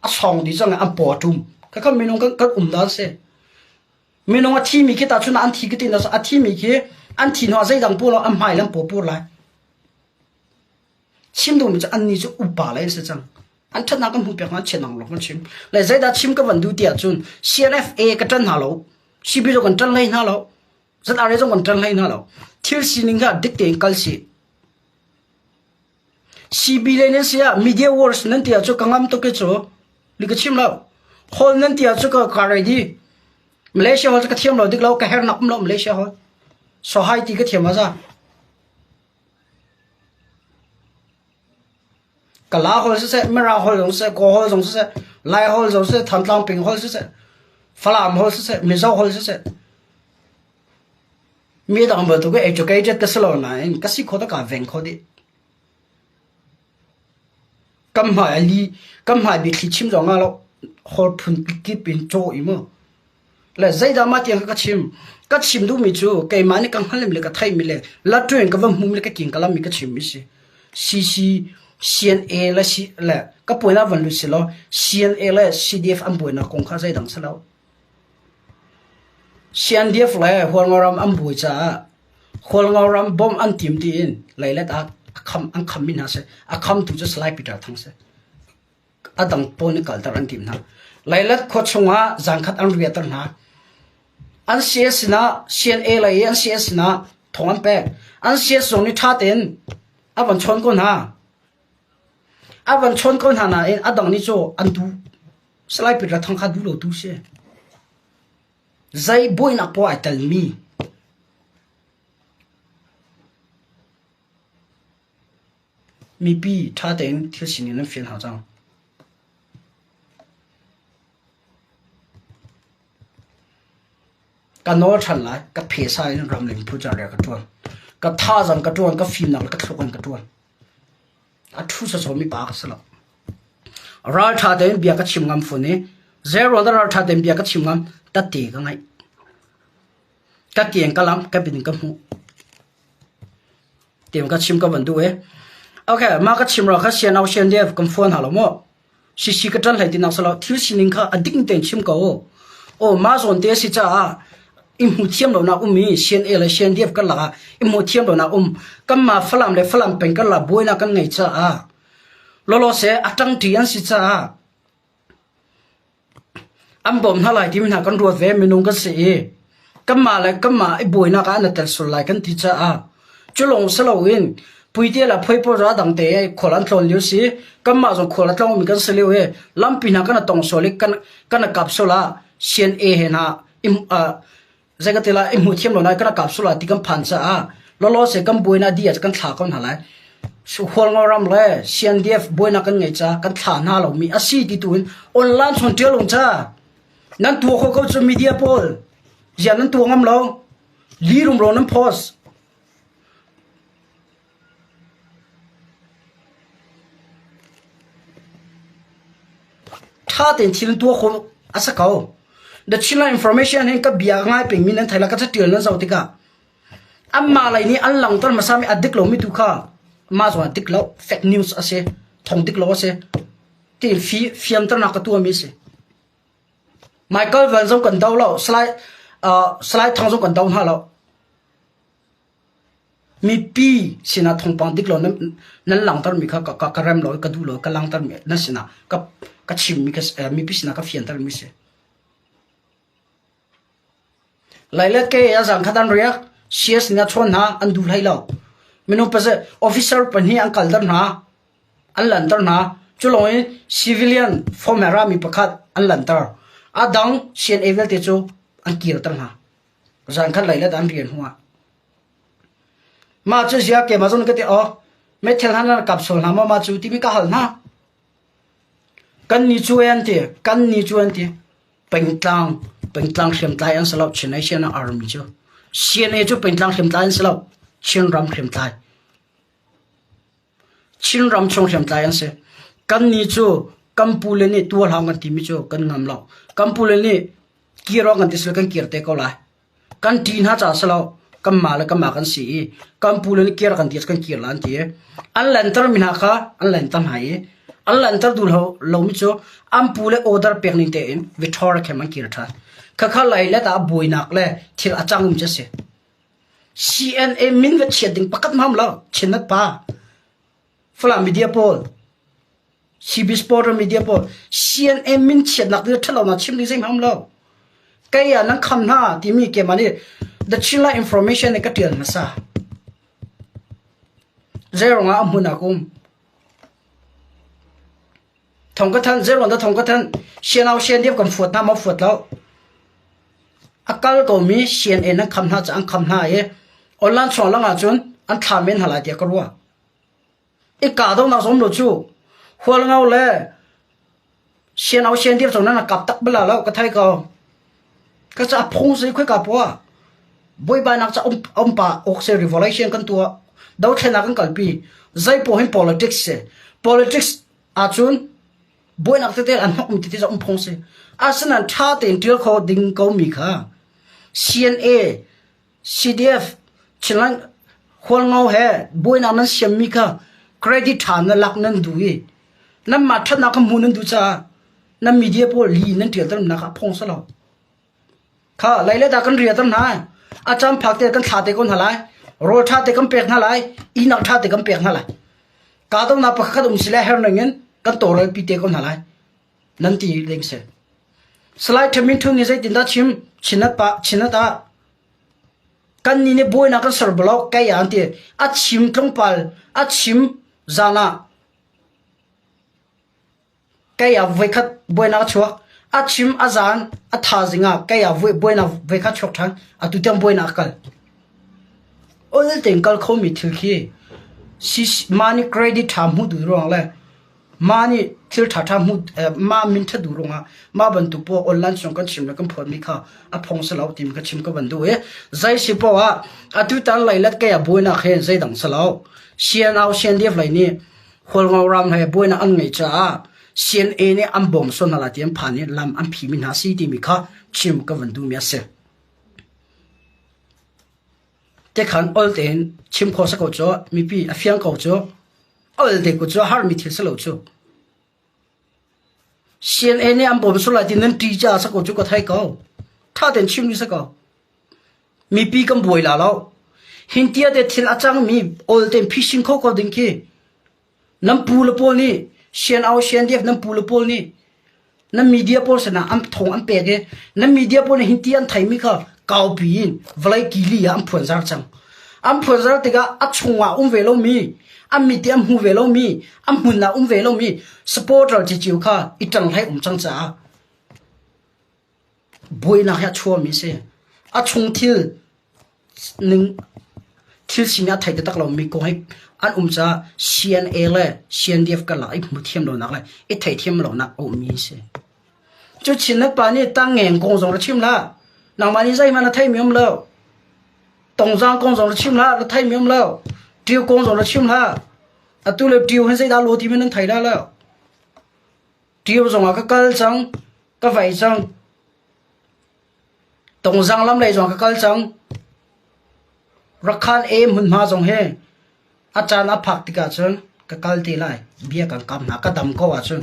a sawng dih cang i an paw a ṭum. Khakha minung kan, kan um dan si. Minung a thimi khi tahchun an thi khi ti a thimi khi an thi hnu ah zeidang pur lo an hmai le an paw pur lai. Chim duhmi cu annih cu upa le an si cang. An ṭhatnak kan hmuh piak hna, an chiatnak lawng kan chim. Le zeidah chim ka van duh ti ahcun CNFA ka ṭan hna lo. CB zong kan ṭan hlei hna lo. ZRA zong kan ṭan hlei hna lo. Thil sining kha dik tein kal sih. CB le nan si ah media wars nan ti ahcun ka ngam tuk i cu li ka chim lo. Hall nan ti ahcun ka ka ready. Malaysia hall cu ka thiam lo dik lo ka hernak um lo Malaysia hall. So hai ti ka thiam a za. Kala hall siseh, Mirang hall zong siseh, Kaw hall zong siseh, Lai hall zong siseh, Thantlang ping hall siseh, Falam hall siseh, Mizo hall siseh. Mi dang bantuk i educated ka si lo nain ka si kho ta kaa veng kho dih. Kan hmai a li, kan hmai biathli chim zong ah lo hall phun kip in caw i mu. Le zeidah mah tiang ka chim? Ka chim duhmi cu keimah nih ka hngalhmi le ka theihmi le lattuin ka va hmumi le ka king ka lammi ka chimmi si. CC, CNA le C le ka puai van lut si law CNA le CDF an buainak kong kha zeidang si lo. CNDF le Hualngoram an buai caah Hualngoram bomb an tim tiin leilet ah. A kham an khammi hna si. A khamtu cu Salai Peter Thang si. A dang pawl nih kalter an tim hna. Leilet khua chungah zangkhat an riater hna. An CS sinah CNA lei i an CS sinah thong an pek. An CS zong nih ṭha tein a van chawn ko hna. A van chawn ko hna nain a dang nih cu an duh. Salai Peter Thang kha duh lo tu si. Zei buainak poah ai telmi mipi ṭha tein thil sining nan fian hau cang. Ka nawl ṭhan lai, ka phesa in ramleng phu car ka ṭuan. Ka thazang ka ṭuan, ka fimnak le ka thluk in ka ṭuan. A ṭhu sawsawmi pa ka si lo. Ralṭha tein bia ka chim ngam fawn i zeiruang dah ralṭha tein bia ka chim ngam tate ka ngaih. Ka keng ka lamh, ka bin ka hmuh. Tiang ka chim ka van duh e. Okay, mah ka chim ro kha sian au sian dev kan phone hna lo maw? Sisi ka ṭan hlei tinak si lo. Thil sining kha a ding tein chim ko. Aw mah zawn te si caah i hmu thiam lonak um i CNA le CNDF karlak ah i hmu thiam lonak um kanmah Falam le Falam peng karlak buainak kan ngei caah lawlaw se a ṭangṭi an si caah An bawmh hna lai timi hna kan ruat ve. Minung kan si i kanmah le kanmah i buainak ah na tel sual lai kan ti caah cu lawng si loin puite le phoipaw a dang te khual an tlawn lio si. Kanmah zong khual a tlawngmi kan si lio i lampi hna kan i tong sual i kan kan i kap sual ah CNA he hna Zei ka ti lai, i hmu thiam lo lai, kan kap sual lai ti kan phan caah lawlaw se kan buainak dih ah kan thla ko hna lai. Hualngo ram le CNDF buainak kan ngei ca kan thla hna lomi a si ti tu in online chon ṭial ung ca. Nan tuah kho ko cu media pawl. Ziah nan tuah ngam lo. Li rumro nan post. Ṭha tein thil tuah khawh a si ko. The Chinland Information hin ka bia ngai pengmi nan thei la ka catial nan zoh tikah anmah lei nih an langhter hmasami a dik lomi tu kha mah zong a dik lo fake news a si thong dik lo a si tiin fi fianternak ka tuahmi a si. Michael Van zong kan do lo Salai uh, Salai Thang zong kan do hna lo. Mipi sinah thawngpang dik lo nan langhtermi kha ka rem lo i ka duh lo i ka langhtermi nan sinah ka chimmi mipi sinah ka fiantermi si. Lailet ke a zang khat an riak, CS nih a chawn hna, an duh hlei lo. Minung pase officer pahnih an kalter hna, an lanter hna. Cu lawng in civilian form he rami pakhat an lanter. A dang CNA vialte cu an kirter hna. Zan khat lei le an rian hnuah. Mah cu zia keimah zong ka ti aw meithal hna nan kap sual hna maw mah cu timi ka hal hna. Kan ni cu an ti kan ni cu an ti pengtlang pengtlang hriamtlai an si lo Chin Asian Army cu CNA cu pengtlang hriamtlai an si lo Chinram hriamtlai Chinram chung hriamtlai an si. Kan ni cu kan pu le nih tuahlang kan timi cu kan ngam lo. Kan pu le nih kir awk kan ti sila kan kir te ko lai. Kan ṭih hna caah si lo. Kanmah le kanmah kan si i kan pu le nih kir kan ti kan kir la an ti i an lenter mi hna kha an lenter hna i an lenter duh lo lomi cu an pu le order pek ning tein Victoria camp an kir ṭhan. Khakha lai le ta buainak le thil a cang um cu a si. CNA min va chiat ding pakhat hmam lo Chinnet pa Falam media pawl CB Sporter media pawl CNA min chiatnak ding ṭhalo na chim ding zei hmam lo kei ah nan kham hna timi keimah nih The Chinland Information nih ka ṭial hmasa zei ruangah a hmun ah ka um Thong ka thanh, zeiruang dah thong ka thanh? Sianau siandiam kan fuat hna maw fuat lo? A kal komi CNN an kham hna ca an kham hna i online chung lang ahcun an thla men hna lai tiah ka ruah. I kahdohnak zong lo cu Hualngo le sianau siandiam zong nan kap tak bala lo ka thei ko. Ka ca phung si khoi ka pua. Buaibainak ca um um pa ok se revolution kan tua. Dothlenak kan kalpi. Zei po hin politics si. Politics ahcun buainak tete an hnok mi tete um phung si. Asinain ṭha tein ṭial kho ding ko mi kha CNA, CDF, Chinland Hualngo he buainak nan siam mi kha credit ṭha na lak nan duh i nanmah ṭhatnak kha hmu nan duh caah nan media pawl li nan ṭialter nak ah phung si lo. Kha lei le dah kan riater hna. A caan phak te kan thla te ko hna lai. Rawl ṭha te kan pek hna lai, ihnak ṭha te kan pek hna lai. Kahdohnak pakhat um si le her ning in kan tawlrel pi te ko hna lai. Nan ti ding si. Salai Thamin Thun nih zeitindah chim? Chinat pa, Chinat ah kan nih nih buainak kan ser balo kei an ti. A chim tlawmpal, a chim zan ah Kei ah voikhat buainak a chuak. A chim a zan a thazing ah kei ah buainak voikhat chuak ṭhan. Atu tiang buainak a kal. Ol tein kal khomi thil khi mah nih credit ṭha hmuh duh ruang le mah nih thil ṭhaṭha hmuh mah min ṭhat duh ruangah mah bantuk poah online chung kan chim le kan phuanmi kha a phong si lo timi ka chim ka van duh i zei si poah ah atutan leilet kei ah buainak hi zeidang si lo. CNO CNDF lei nih Hualngo ram he buainak an ngeih caah CNA nih an bawm sual hna lai ti an phan i lam an phimi hna si timi kha chim ka van duhmi a si. Tikhan ol tein chim khawh si ko cu, mipi a fiang ko cu, ol te ko cu harmi thil si lo cu. CNA nih an bawm sual lai ti nan ṭih caah si ko cu ka thei ko. Ṭha tein chim ni si ko. Mipi kan buai la lo. Hintia te thil a cangmi awl tein phisin kho ko ding khi nan pu le pawl nih CNO CNDF nan pu le pawl nih nan media pawl sinah an thong an pek i nan media pawl nih hinti an theimi kha kaupi in vawlei kili ah an phuanzar cang. An phuanzar tikah a chungah um ve lomi an mit i an hmu ve lomi an hmun ah um ve lomi supporter ciciu kha i ṭanghlei um cang caah Buainak hi a chuahmi a si. A chung thil ning thil sining a thei taktak lomi kong hi an um caah CNA le CNDF karlak i hmu thiam lonak le i theithiam lonak a ummi a si. Cu Chinnet pa nih tangngeng kong zong ra chim hlah. Nangmah nih zeihmanh na theimi um lo. Tongzang kong zong ra chim hlah, na theimi um lo. Ṭio kong zong ra chim hlah. Atu le ṭio hin zeidah lo timi nan thei dah lo. Ṭio zongah ka kal cang, ka vei cang. Tongzang lam lei zong ka kal cang. Rakhan e hmunhma zong hi a caan a phak tikah cun ka kal te lai. Bia kan kam hna, ka dam ko ahcun.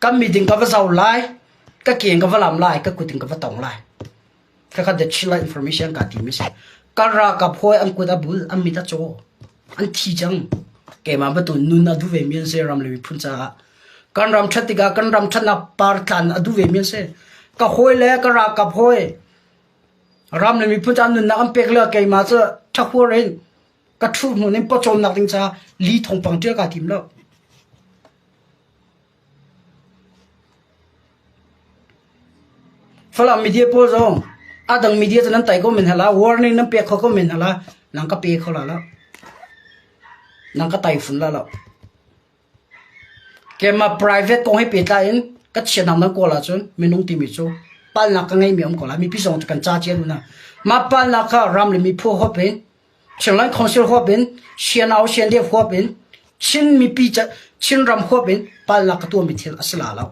Kan meeting ka va zau lai, ka ke in ka va lam lai, ka kut in ka va tong lai. Khakha the Chila information ka timi si. Kan ralkap hawi an kut a bul, an mit a caw, an thi cang. Keimah bantuk nun a duh ve mi an si ram le miphun caah. Kan ram ṭhat tikah kan ram ṭhatnak par tlan a duh ve mi an si. Ka hawi le ka ralkap hawi ram le miphun caah nunnak an pek le keimah cu ṭhahuar in ka ṭhu hmun in pawcawmnak ding caah li thongpang ṭial kaa tim lo. Falam media pawl zong a dang media cu nan tai ko men hlah, warning nan pek kho ko men hlah, nang ka pe kho la lo. Nang ka tai fun la lo. Keimah private kong he pehtlai in ka chiatnak nan kawl ahcun minung timi cu palnak ka ngeimi um ko lai. Mipi zong kan ca cia na. Mah palnak kha ram le miphu huap in Chinland Council huap in Sianau Siandiaf huap in Chin mipi Chin ram huap in palnak ka tuahmi thil a si la lo.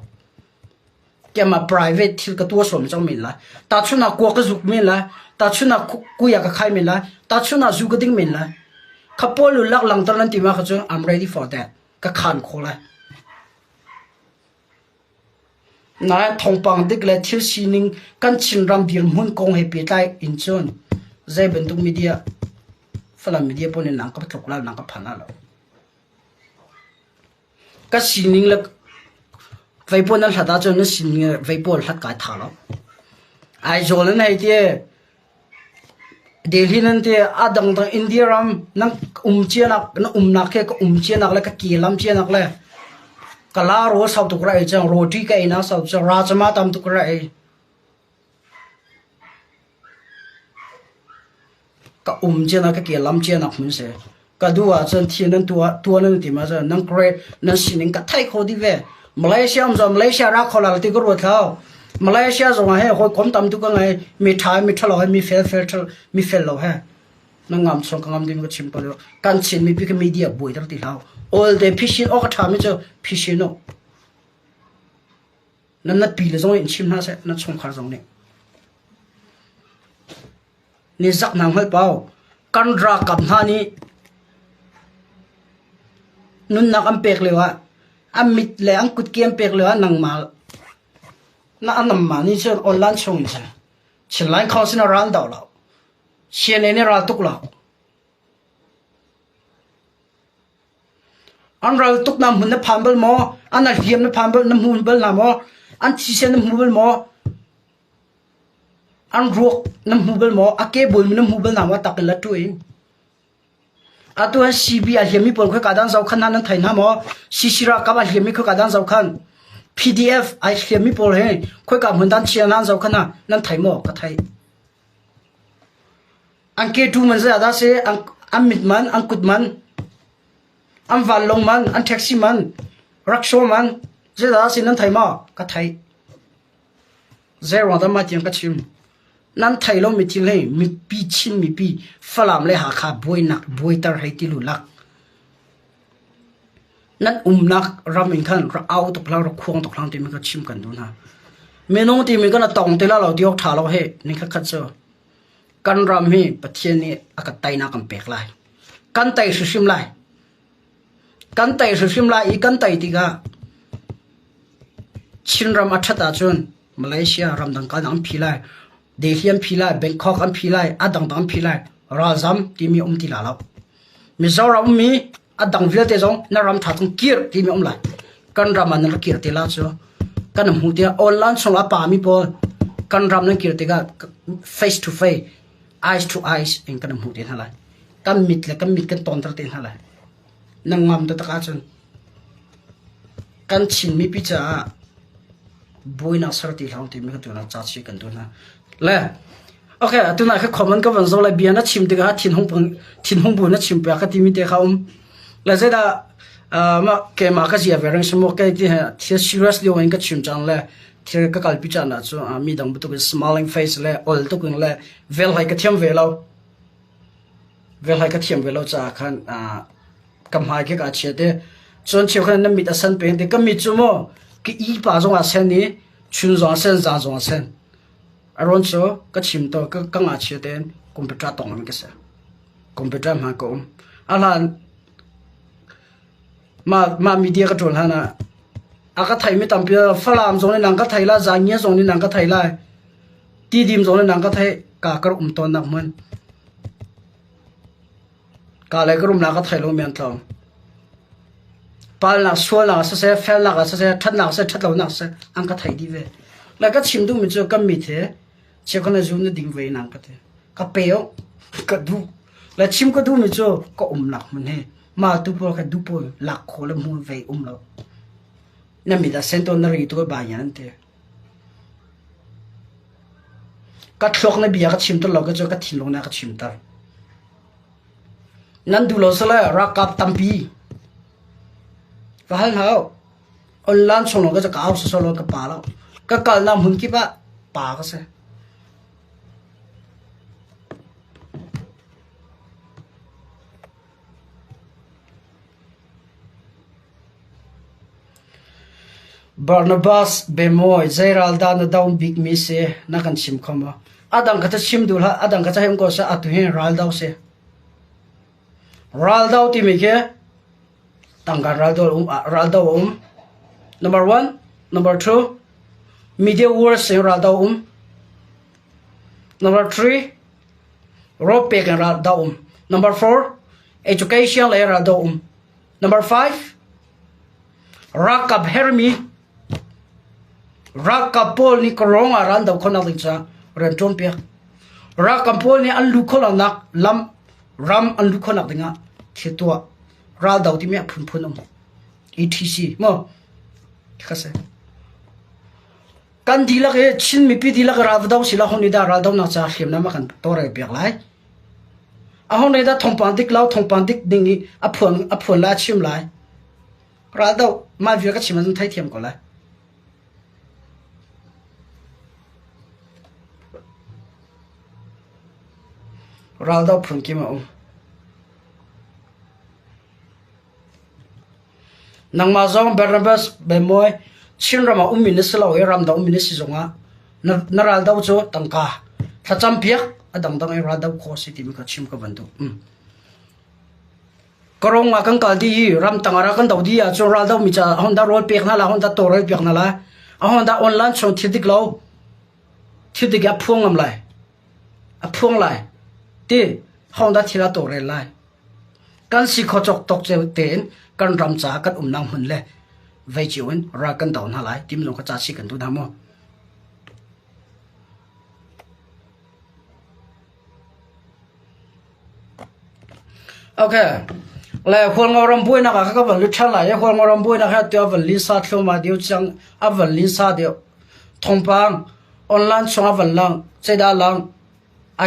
Keimah private thil ka tuah suam cang men lai. Tahchun ah kua ka zuk men lai. Tahchun ah kuya ka khai men lai. Tahchun ah zu ka ding men lai. Kha pawl lu lak langter nan ti ma kha cu I'm ready for that. Ka khan kho lai. Nain thawngpang dik le thil sining kan Chinram dirhmun kong he pehtlai in cun zei bantuk media Falam media pawl nih nang ka tluk la nang ka phan la lo. Ka sining le vei pawl nan hlat ahcun na sining le vei pawl hlat kai tha lo. Aizawl nan hei ti Delhi nan ti a dangdang India ram nan um cianak na umnak he ka um cianak le ka ke lam cianak le ka la rawl sau tuk ra ei cang roti ka ei na sau cang rajma tam tuk ra ei Ka um cianak ka ke lam cianak hmun si. Ka duh ahcun thil nan tuah tuah nan tim ahcun nan grade nan sining ka theih kho dih ve. Malaysia um zong Malaysia ra kho la ti ka ruat hlah. Malaysia zong ah he hawikom tam tuk ka ngei. Mi ṭha mi ṭhalo he mi fel fel ṭhal mi fel lo he. Na ngam chung ka ngam ding ka chim ko. Kan Chin mipi ka media buai ter ti hlah. All day phisin awk a ṭha mi cu phisin u. Nan nat pi le zong in chim hna seh nan chungkhar zong nih. Ni zak hna hngalh pau. Kan ralkap hna nih nunnak an pek lio ah an mit le an kutke an pek lio ah nangmah na anamma nih cun online chung in Chinline Council ral doh lo. CNA nih ral tuk lo. An ral tuknak hmun na phan bal maw? An hliam na phan bal na hmu bal hna maw? An thisen na hmu bal maw? An ruak na hmu bal maw? A ke bul na hmu bal hna maw? Tak in la tu in. Atu han CB a hliammi pawl khoi ka dan zau khan hna nan thei hna maw? CC ralkap a hliammi khoi ka dan zau khan? PDF ai hliammi pawl he khoi ka hmun dan chia nan zau khan hna nan thei maw? Ka thei. An ke tu man zei dah si? An, an mit man, an kut man, an vanlawng man, an taxi man, rickshaw man, zei dah si nan thei maw? Ka thei. Zei ruang dah mah tiang ka chim? Nan thei lomi thil hi mipi Chin mipi Falam le Hakha buainak buaiter hei ti lu lak. Nan umnak ram in khan rak au tuk hlah rak khuang tuk hlah timi ka chim kan duh hna. Minung timi kan tong te la lo ti awk ṭha lo he ni khat khat cu kan ram hi Pathian nih a kan teinak kan pek lai. Kan tei hrimhrim lai. Kan tei hrimhrim lai i kan tei tikah Chinram a ṭhat ahcun Malaysia ramdang kalnak an phi lai, Delhi an phi lai, Bangkok an phi lai, a dangdang an phi lai. Ralzam timi um ti la lo. Mizoram ummi a dang vialte zong na ram ṭha cung kir timi um lai. Kan ram ah nan rak kir te la cu kan hmu tiah online chung a pami pawl kan ram nan kir tikah face to face, eyes to eyes in kan hmu te hna lai. Kan mit le kan mit kan tonter te hna lai. Nan ngam taktak ahcun kan Chin mipi caah buainak ser ti hlah timi ka tunak ca chi kan tu hna. Le okay tuna kha comment ka van zo lai bia na chim tikah thinhung thinhung bu na chim pa ka timi te kha um. Le zeidah ma ke ma ka zia ve reng simo ke ti he thil serious lio in ka chim chang le thil ka kalpi chan ah cu mi dang butuk in smiling face le ol tuk in le vel hai ka thiam ve lo. Vel hai ka thiam ve lo caah khan ka hmai khi kaa chiat i cun cheukhat na mit a sen peng ti ka mit cu maw ka i pa zong ah sen i chun zong ah sen zan zong ah sen. A rawn cu ka chim to ka ka ngakchia tein computer tong in ka si. Computer hman ka um. A hlan mah mah media ka ṭuan hlan ah a ka theimi tampi Falam zong nih nang ka thei lai, Zangia zong nih nang ka thei lai. Tidim zong nih nang ka theih ka ka um tawnnak hmun. Ka le ka rumnak ka thei lo mi an tlawm. Palnak, sualnak siseh, felnak ah siseh, ṭhatnak siseh, ṭhatlonak siseh, an ka thei dih ve. Le ka chim duhmi cu kan mit he cheukhat na zu na ding ve nang ka ti. Ka pe ka duh. Le chim ka duhmi cu ka umnak hmun he mah tu pawl kha duh pawl lak khawh le hmu ve um lo. Na mit ah sen tawn na ri tu ba yan an ti. Ka thluak na bia ka chimter lo ka cu ka thinlung na ka chimter. Nan duh lo sale ralkap tampi va hal hna u. Online chung lawng ka cu ka au sawsawh lo ka pa lo. Ka kalnak hmun kip ah pa ka si. Barnabas Biamawi zei ral dah na do bikmi si na kan chim kho maw? A dang kha cu chim duh hlah, a dang kha cu hei um ko seh, atu hi ral do si. Ral do timi khi tangka ral do um, ral do a um. Number one, number two, media wars in ral do um. Number three, rope pek in ral do um. Number four, education le ral do um. Number five, Ralkap hermi ralkap pawl nih Kawlrawn ah ral do khonak ding caah rian ṭuan piak. Ralkap pawl nih an luh khawhlonak lam ram an luh khawhnak dingah thil tuah. Raldo timi a phunphun um. ETC maw? Kha si. Kan dihlak hi Chin mipi dihlak ral va do sila hong nih dah raldonak caah hriamnam a kan tawlrel piak lai. Aho nih dah thawngpang dik lo thawngpang dik ding i a phuan a phuan lai a chim lai. Raldoh mah vial ka chim ahcun theithiam ko lai. Raldoh phun kim a um. Nangmah zong Barnabas Biamawi Chinram ah ummi na si lo i ramdang ummi na si zongah na, na raldo cu tangka thlacam piak a dangdang i raldo khawh a si timi kha chim ka van duh. Mm. Karong ah kan kal dih i ramtang ah kan do dih ahcun raldo mi ca ahon dah rawl pek hna la ahon dah tawlrel piak hna lai ahon dah online chung thil dik lo thil dik a phuang ngam lai a phuang lai. Ti hong dah thil a tawlrel lai? Kan si kho cawk tawk ceu tein kan ram caah kan umnak hmun le vei cio in ral kan do hna lai timi zong kha ca si kan duh hna maw? Okay. Le Hualngo ram buainak ah ka van lut ṭhan lai i Hualngo ram buainak hi atu a van linsa thluahmah deuh cang, a van linsa deuh. Thawngpang online chung a van lang, zeidah lang,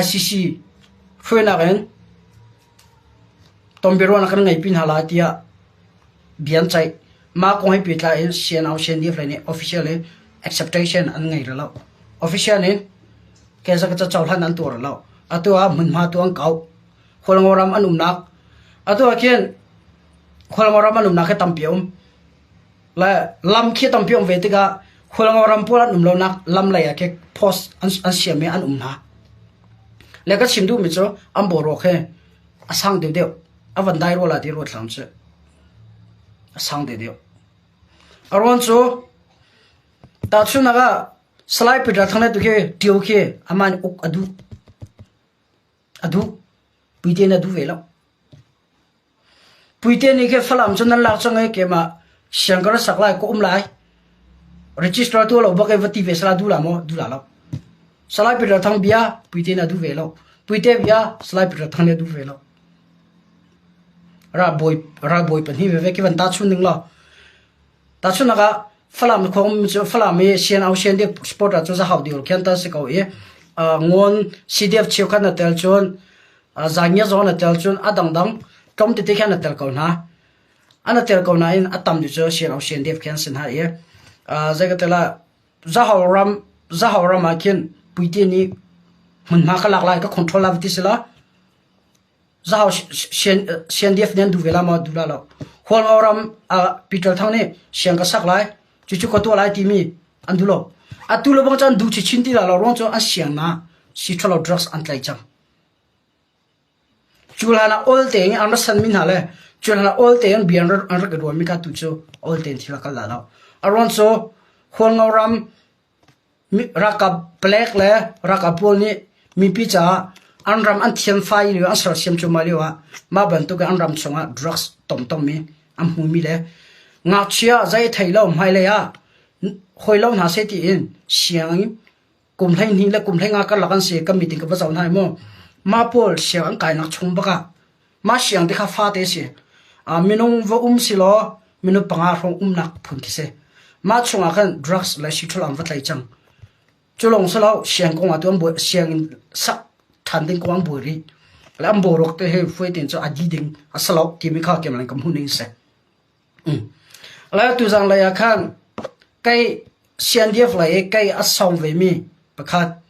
ICC hruainak in tonbiaruahnak kan ngei pi hna lai tiah bia an ceih. Mah kong he pehtlai in CNO CNDF lei nih official in acceptation an ngei rih lo. Official in keza ka cohlan an tuah rih lo. Atu ah hmunhma tu an kauh. Hualngo ram an umnak. Atu ah khin Hualngo ram an umnak hi tampi a um. Le lam khi tampi um ve tikah Hualngo ram pawl an um lonak lam lei ah khi post an, an siam i an um hna. Le ka chim duhmi cu an boruak hi a sang deuhdeuh. A van dai rua la ti ruat hlam cu. A sang deuhdeuh. A ruang cu tahchunhnak ah Salai Peter Thang le tu khi Tio khi amah nih uk a duh. A duh. Puite na duh ve lo. Puite nih khi Falam cu nan lak cang i keimah siang ka ra sak lai ka um lai. Register tu lo bak i va ti ve sala duh la maw? Duh la lo. Salai Peter Thang bia Puite na duh ve lo. Puite bia Salai Peter Thang nih a duh ve lo. Ralbawi ralbawi pahnih veve khi van tahchun ning law tahchunhnak ah Falam khong cu Falam i CNO CNDF sport ah cu zahau dil khian ta si ko i ngon CDF cheukhat na tel cun zangia zong na tel cun a dangdang tlawm tete khian na tel ko hna ana tel ko nain a tam cu CNO CNDF khian sin ha i zei ka tel ah zahau ram zahau ram ah khin puite nih hmunhma ka lak lai ka control la ti sila Zahau CNDF nih an duh ve la maw? Duh la lo. Hualngo ram ah Peter Thang nih siang ka sak lai, cucu ka tuah lai timi an duh lo. Atu le bang cu an duh chinchin ti la lo ruang cu an siang na si ṭhalo drugs an tlai cang. Cu hlan ah ol tein an ra sanmi hna le cu hlan ah ol tein bia an rak i ruanmi kha tu cu ol tein thil a kal la lo. A ruang cu Hualngo ram Ralkap palek le ralkap pawl nih mipi caah an ram an thianfai lio an sersiam cuahmah lio ah mah bantuk in an ram chungah drugs tomtom i an hmumi le ngakchia zei thei lo hmailei ah hawi lo hna seh tiin sianginn kum 12 le kum 15 karlak an si kan meeting ka va zoh hna i mu mah pawl siang an kainak chung bak ah Mah siang te kha fate a si. Minung va um si law minung panga hrawng umnak phun khi si. Mah chungah khan drugs le siṭhul an va tlai cang. Cu lawng si lo siang kong ah tu an buai sianginn sak ṭhan ding kong an buai rih. Le an boruak te hi fuai tein cu a di ding a si lo timi kha keimah ka hmuh ning si. Le tuzang lei ah khan kei CNDF lei i kei a sawng ve mi pakhat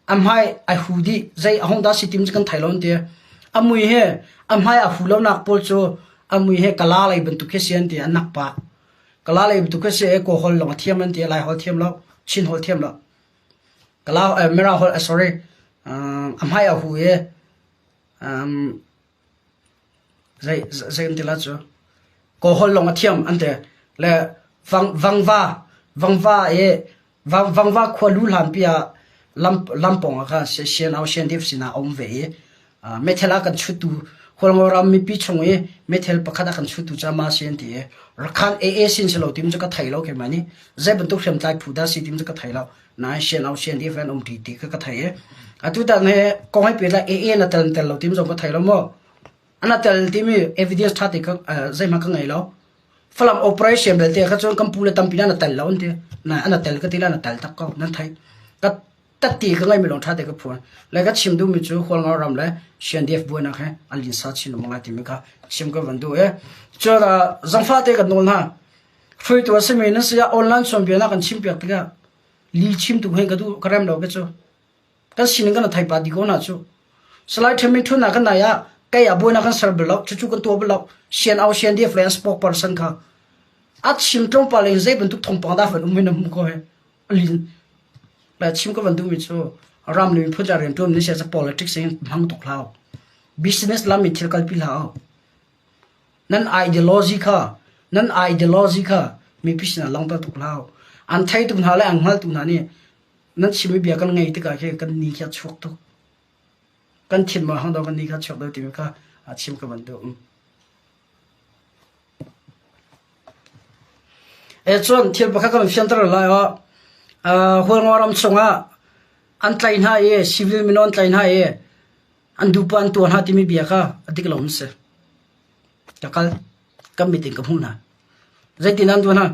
A hmai ai hu dih. Zei a hung dah si tim cu kan thei lo an ti. A mui he a hmai a hu lonak pawl cu a mui he kala lei bantuk khi si an ti. A nak pah. Kala lei bantuk khi si i Kawl holh lawng a thiam an ti. Lai holh thiam lo. Chin holh thiam lo. Kala eh, Mirang holh eh, sorry. Uh, a hmai a hu i um, zei zei an ti la cu Kawl holh lawng a thiam an ti. Le vang vangva vangva i Vangva khualu hlanpi ah lampawng ah khan CNO CNDF sinah a um ve i meithal a kan chuttu Hualngo ram mipi chung i meithal pakhat a kan chuttu cu amah a si an ti i Rakhan AA sin si lo tim cu ka thei lo keimah nih zei bantuk hriamtlai phu dah si tim cu ka thei lo nain CNO CNDF an um ṭi ti kha ka thei i atu tan hi kong he pehtlai AA na tel tel lo tim zong ka thei lo maw ana tel timi evidence ṭha te ka zeihmanh ka ngei lo Falam operation belte kha cun kan pu le tampi na tel lo an ti. Na ana tel ka ti la na tel tak ko nan thei. Ka tatti ka ngai mi lawng tha te ka phuan. Le ka chim duh mi cu Hualngo ram le CNDF buainak he an linsa chin um ngai timi kha chim ka van duh e. Cun zangfa te kan nawl hna. Hruaitu a simi nan si ah online chawnbia na kan chim piak tikah li chim tu hen ka duh ka rem lo ke cu. Kan sining kan thei pa di ko na cu. Salai Themin Thun na kan nai ah kei a buaina kan ser bal lo, cucu kan tuah bal lo. CNO CNDF le an spokesperson kha a chim tlawmpal in zei bantuk thawngpang dah van um in hmu ko he. Lin le chim ka van duhmi cu ram le miphun ca riantuan ni sia politics in hmang tuk hlah. Business lam in thil kalpi hlah. Nan ideology kha nan ideology kha mipi sinah langhter tuk hlah. An thei tuk hna le an hngal tuk hna nih nan chimmi bia kan ngei tikah khi kan ni khi a chuak tuk. Kan thin ma hang do kan ni kha chuak do timi kha chim ka van duh. E cun thil pakhat kan fianter lai o. Hualngo ram chungah an tlai hna i civil mino an tlai hna i an dupa an tuah hna timi bia kha a dik lo an si. Ka kal kan mit in ka hmuh hna. Zeitin an tuah hna?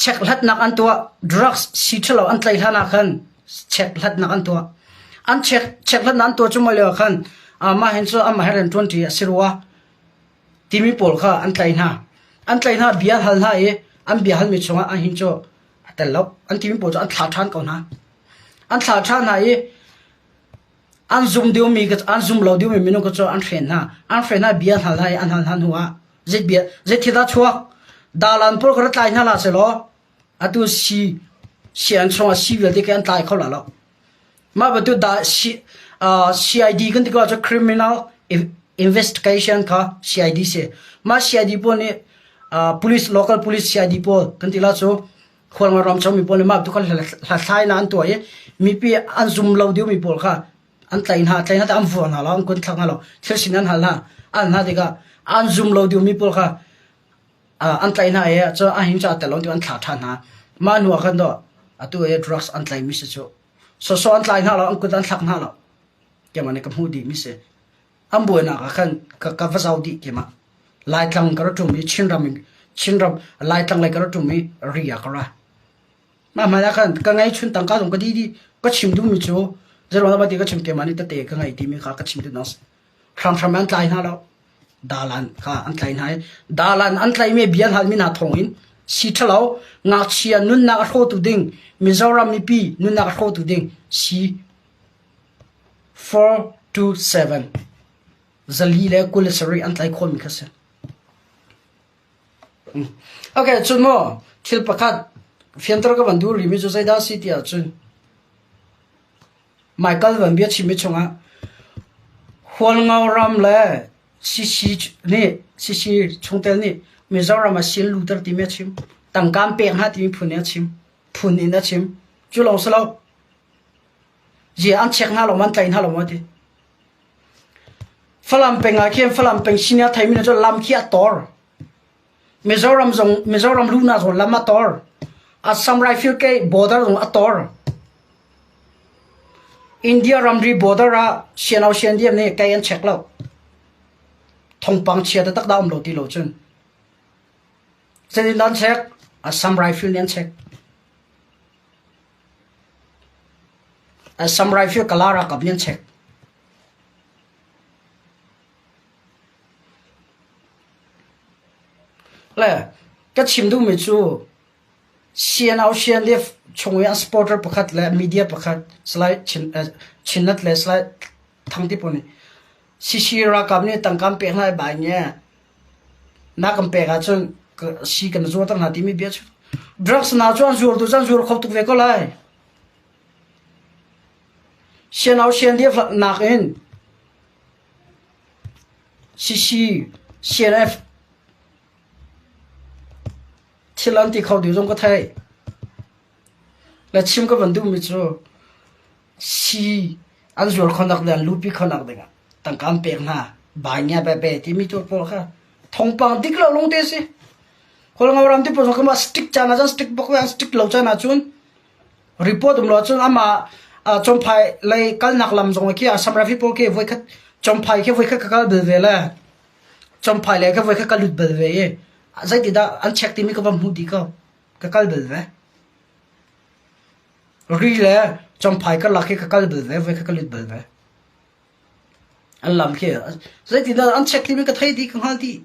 Check-hlatnak an tuah. Drugs sii ṭhalo an tlaih hlan ah khan check-hlatnak an tuah. An check check-hlatnak an tuah cu mah lio ah khan mah hin cu amah he rian ṭuanṭi a si rua timi pawl kha an tlaih hna. An tlaih hna, bia an hal hna i an bia halmi chungah an hin cu a tel lo. An timi pawl cu an thlah ṭhan ko hna. An thlah ṭhan hna i an zum diomi an zum lo diomi minung kha cu an hren hna. An hren hna, bia an hal hna i an hal hna hnu ah Zei bia zei thil dah chuak? Dalan pawl kha ra tlai hna hlah sehlaw atu si sian chungah si vialte khi an tlai kho la lo. Mah bantuk da si, uh, CID kan ti ko ahcun criminal investigation kha CID si. Mah CID pawl nih uh, police local police CID pawl kan ti la cu khualngan ram chungmi pawl nih mah tu kha hlathlai na an tuah i mipi an zum lo deuhmi pawl kha an tlaih hna tlaih hna an vua hna lo an kun thlak hna lo thil sin an hal hna an hna tikah an zum lo deuhmi pawl kha an tlaih hna i cu a hin cu a tel lo ti an thlah ṭhan hna mah hnu ah khan dawh atu i drugs an tlaihmi si cu sawsawh an tlai hna lo an kut an thlak hna lo keimah nih ka hmuh dihmi si an buainak ah khan ka, ka va zau dih keimah Laitlang ka ra ṭum i Chinram in Chinram Laitlang lei ka ra ṭum i ri ah ka ra Mah hmai ah khan ka ngeihchun tangka zong ka dih dih. Ka chim duhmi cu zeiruang dah ti ka chim keimah nih tete ka ngei timi kha ka chim duhnak a si. Hramhram an tlai hna lo. Dalan kha an tlai hna i dalan an tlaihmi bia an halmi hna thawng in si ṭhalo ngakchia nunnak a hrawtu ding Mizoram mipi nunnak a hrawtu ding si 427 427 an tlai khawhmi kha si. Okay, cun maw thil pakhat fianter ka van duh rihmi cu zeidah a si ti ahcun Michael van bia chimmi chungah Hualngo ram le CC nih CC chungtel nih Mizoram ah sil luter timi a chim. Tangka an pek hna timi phun in a chim. Phun in a chim. Cu lawng si lo. Zia an check hna lo ma an tlaih hna lo ma ti. Falam peng ah khin Falam peng sin a theimi cu lam khi a tor. Mizoram zong Mizoram luhnak zong lam a tor. Assam Rifle ke border zong a tor. India ramri border ah siano siandiam nih kei an check lo. Thongpang chia taktak dah um lo ti lo cun. Zeitin an check? Assam Rifle nih an check. Assam Rifle Kala ralkap nih an check. Le ka chim duhmi cu CNO CNDF chung i an supporter pakhat le media pakhat Salai Chin, eh, Chinnet le Salai Thangti pawl nih CC ralkap nih tangka an pek hna i bai nge na kan pek ahcun si kan zuar hna timi bia cu drugs na cu an zuar tu an zuar kho tuk ve ko lai. CNO CNDF nakin CC CNF thil an ti kho dih zong ka theih. Le chim ka van duhmi cu si an zuar khonak le an lupi khonak dingah tangka an pek hna bai be be timi tu pawl kha thongpang dik lo lung te si. Kawlngo ram ti pawl kha stick caan ah stick bak an stick lo caan ahcun report um lo cun amah Chomphai lei kalnak lam zong khi Assam Rifle pawl khi voikhat Chomphai khi voikhat ka kal bel ve le Chomphai le ka voikhat ka lut bel ve i zeiti dah an check timi ka va hmu dih ko ka kal bel ve ri le Chomphai karlak khi ka kal bel ve voikhat ka lut bel ve an lam khi zeiti dah an check timi ka thei dih ka hngal dih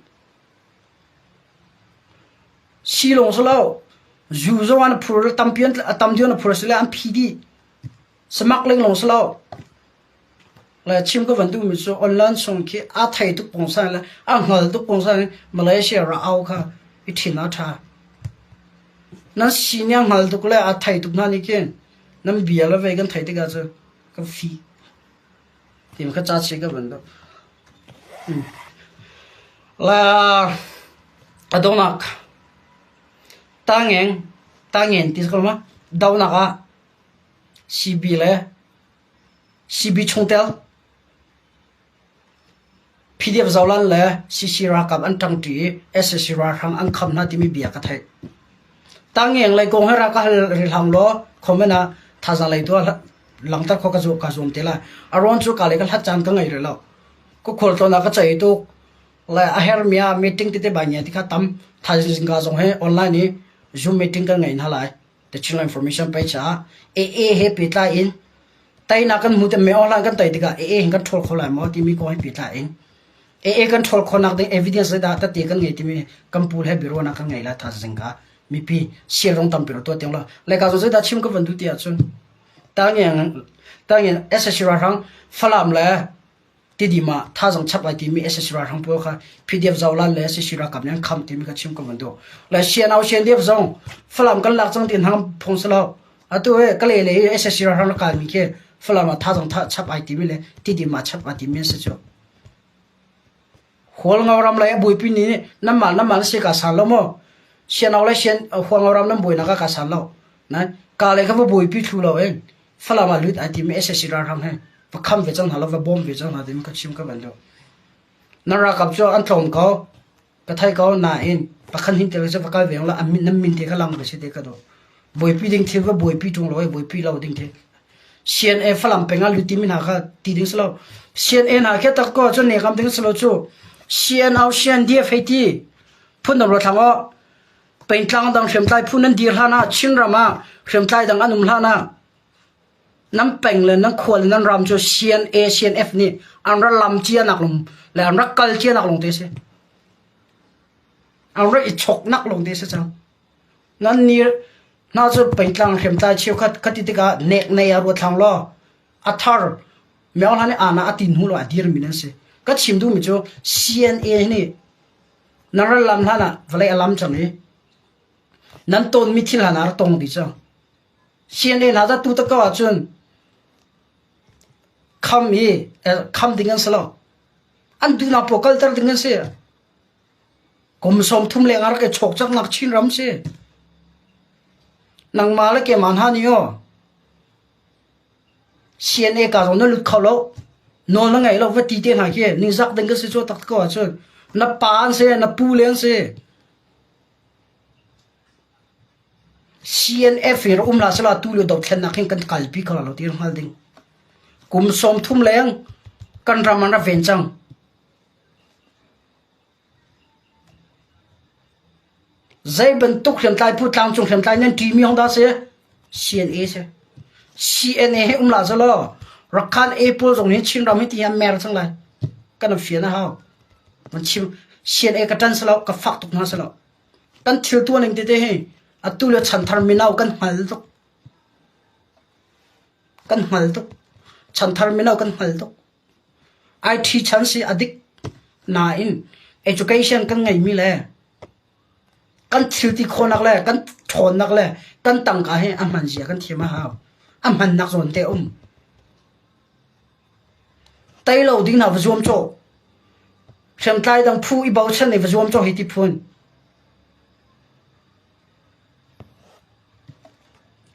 Si lawng si lo. Zu zong an phur tampi an a tam deuh an phur sile an phi dih. Samak leng lawng si lo. Le chim ka van duhmi cu online chung khi a thei tuk pungsan le a hngal tuk pungsan Malaysia ra au kha i thin a tha. Nan si nih a hngal tuk le a thei tuk hna nih khin nan bia le vei kan thei tikah cu kan fi. Tim kha ca chi ka van duh. La a donghnak tangeng tangen ti ko ma donak ah CB le CB chungtel. PDF Zolan le CC ralkap an ṭangṭi i sac ralhrang an kham hna timi bia ka theih. Tangeng lei kong he rak ka hal rih hlang law comment ah thazaang lei tu ah langhter khawh ka zu ka zuam te lai. A ruang cu ka le ka hlat caan ka ngei rih lo. Ka khualtlawn ah ka ceih tuk. Le a hermi ah meeting tete bai ngia ti kha tam thaizing zingka zong he online i Zoom meeting kan ngei hna lai. The Chinland Information page ah AA he pehtlai in teinak kan hmu te me online kan tei tikah AA hin kan ṭhawl kho lai maw timi kong he pehtlai in AA kan ṭhawl khawhnak ding evidence zeidah tete kan ngei timi kan pu he biaruahnak kan ngei lai thaizing ka mipi sial rong tampi ro tuah tiang lo le ka zeidah chim ka van duh ti ahcun tangeng tangeng SSC ralhrang Falam le Tidim ah thazang chap lai timi SSC ralhrang pawl kha PDF zolan le SSC ralkap nih an kham timi kha chim ka van duh. Le CNO CNDF zong Falam kan lak cang ti hna phung si lo. Atu he ka le le SSC ralhrang rak kalmi khi Falam ah thazang tha chap ai timi le Tidim ah chap ai timi an si cu. Hualngo ram lei a buaipi ni nanmah nanmah na si ka san lo maw? CNO le CN Hualngo ram nan buainak ah ka san lo. Na ka le kha va buaipi thlu lo in Falam ah lut ai timi SAC ralhrang he va kham ve cang hna lo va bawm ve cang hna timi ka chim ka van duh. Nan ralkap cu an tlawm ko ka thei ko nain pakhat hin te cu va kal ve la an min nan min te kha lang ve si te ka duh. Buaipi ding thil va buaipi ṭung lo i buaipi lo ding thil. CNA Falam peng ah lut timi hna kha ti ding si lo. CNA hna khi tak ko cu ne kam ding si lo cu CNO CNDF hei ti phun dang ruathlang aw Pengtlang dang hriamtlai phu nan dir hlan ah Chinram ah hriamtlai dang an um hlan ah nan peng le nan khua le nan ram cu CNA CNF nih an ra lam cia nak lung le an rak kal cia nak lung te si. An rak i chok nak lung te si cang. Nan ni hna cu pengtlang hriamtlai cheukhat khati tikah nek nei a ruat thlang law a thar meo hlan i ana a tin hnu lo a dir mi nan si. Ka chim duhmi cu CNA nih Na ral lam hlan ah vawlei a lam cang i nan tawnmi thil hlan ah rak tong dih cang. CNA hna za tu tak ko ahcun kham i kham ding an si lo. An duhnak paoh kalter ding an si. Kum 30 leng ah rak i chawk caknak Chin ram si. Nangmah le keimah hna nih aw CNA ka zong na lut kho lo. Nawl na ngei lo va ti te hna khi ningzak ding ka si cu tak ko ahcun na pa an si na pu le an si. CNF hi um la sala tu lio dothlennak hin kan kalpi kho lo ti hngal ding. Kum 30 leng kan ram an ra ven cang. Zei bantuk hriamtlai phu tlangcung hriamtlai nan ṭimi hong dah si? CNA si. CNA he um la selaw Rakhan A pawl zong hi Chinram hi ti an mer cang lai. Kan an fian a hau. Kan chim CNA ka ṭan selaw ka fak tuk hna selaw. Kan thil tuah ning tete hi atu le chanthar mino kan hngal tuk. Kan hngal tuk. Chanthar mino kan hngal tuk. IT chan si a dik nain education kan ngeimi le kan thil ti khawhnak le kan ṭhawnnak le kan tangka hi a hman zia kan thiam a hau. A hmannak zawn te um. Tei lo ding hna va zuam cawh. Hriamtlai dang phu i bochan i va zuam cawh hi ti phun.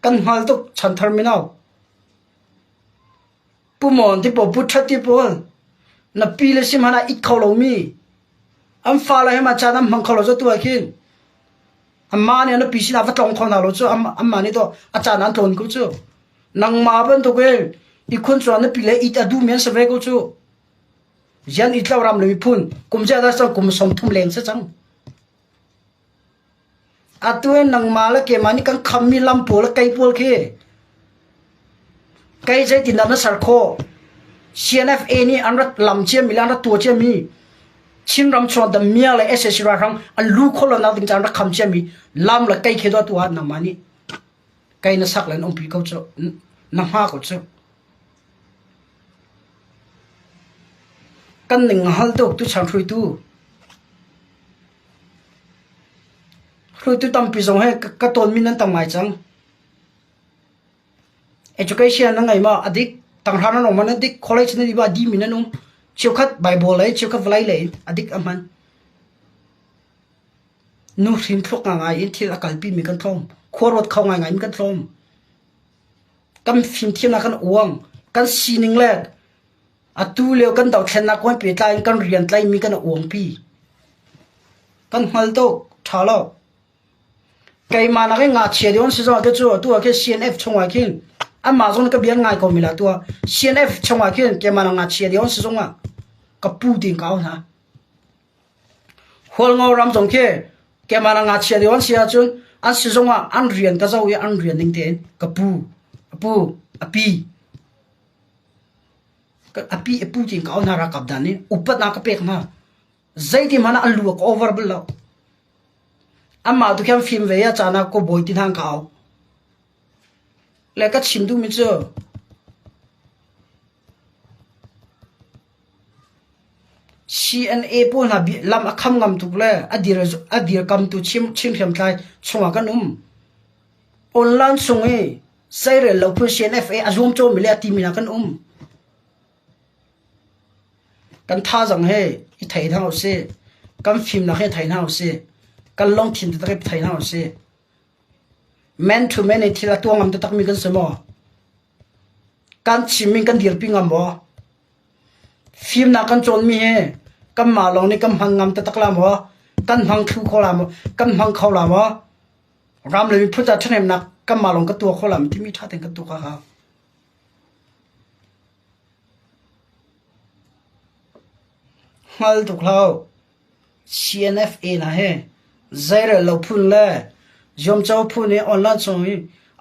Kan hngal tuk chanthar mino. Pu Mon ti pawl, Pu Ṭhat ti pawl, na pi le sim hmanh ah it kho lomi, an fale he mah caan an hmang kho lo cu tu ah khin anmah nih an nupi sinah va tlawng kho hna lo cu anmah nih tawh a caan an tlawn ko cu. Nangmah bantuk in ihkhun cungah na pi le it a duhmi an si ve ko cu. Zian it lo ram le miphun kum ziah dah cang kum 30 leng si cang. Atu hi nangmah le keimah nih kan khammi lam pawl le kei pawl khi kei zeitindah na ser khawh? CNFA nih an rat lam ciami le an rat tuah ciami Chinram chung Damia le sac ralhrang an lu khawh lonak ding caah an rak kham ciami lam le kei khi tuah tu ah nangmah nih kei na sak le na umpi ko cu na hma ko cu. Kan ning a hal tuk tuchan hruaitu. Hruaitu tampi zong he ka tawnmi nan tam ngai cang. Education na ngei maw? A dik. Tanghra nan um a dik. College na di dimi nan um. Cheukhat Bible lei, cheukhat vawlei lei in a dik a hman. Nu hrin thluk ngai in thil a kalpi mi kan tlawm. Khua ruat kho ngaingai mi kan tlawm. Kan fimthiamnak kan uang. Kan sining le. Atu lio kan dothlennak kong he pehtlai in kan rian tlaihmi kan i uangpi. Kan hngal tuk. Ṭha lo. Keimah nakin ngakchia deuh an si zongah khi cu atu ah khin CNF chungah khin anmah zong nih ka bia an ngai ko mi la atu ah CNF chungah khin keimah nak ngakchia deuh an si zongah ka pu tiin ka au hna. Hualngo ram zong khi keimah nak ngakchia deuh an si ahcun an si zongah an rian ka zoh i an rian ning tein ka pu, a pu, a pi, a pi a pu tiin ka au hna ralkap dan nih upatnak ka pek hna. Zeiti hmanh ah an lu a ka over bal lo. Amah tu khan fim ve a caan ah kawbawi ti hna ka au. Le ka chim duhmi cu CNA pawl hna lam a kham ngam tuk le a dir a dirkamtu Chin Chin hriamtlai chungah kan um. Online chung i zeirel lo phun CNFA a zuamcawmi le a timi hna kan um. Kan thazaang he i thei hna usih. Kan fimnak he thei hna usih. Kan lungthin taktak i thei hna usih. Man to man in thil a tuah ngam taktakmi kan si maw? Kan chim in kan dirpi ngam maw? Fimnak kan cawnmi hi kanmah lawng nih kan hmang ngam taktak la maw? Kan hmang thlu kho la maw? Kan hmang kho la maw? Ram le miphun ca ṭhahnemnak kanmah lawng kan tuah kho la maw timi ṭha tein kan tuak a hau. Hngal tuk hlah u. CNFA hna hi zeirel lo phun le zuamco phun i online chung i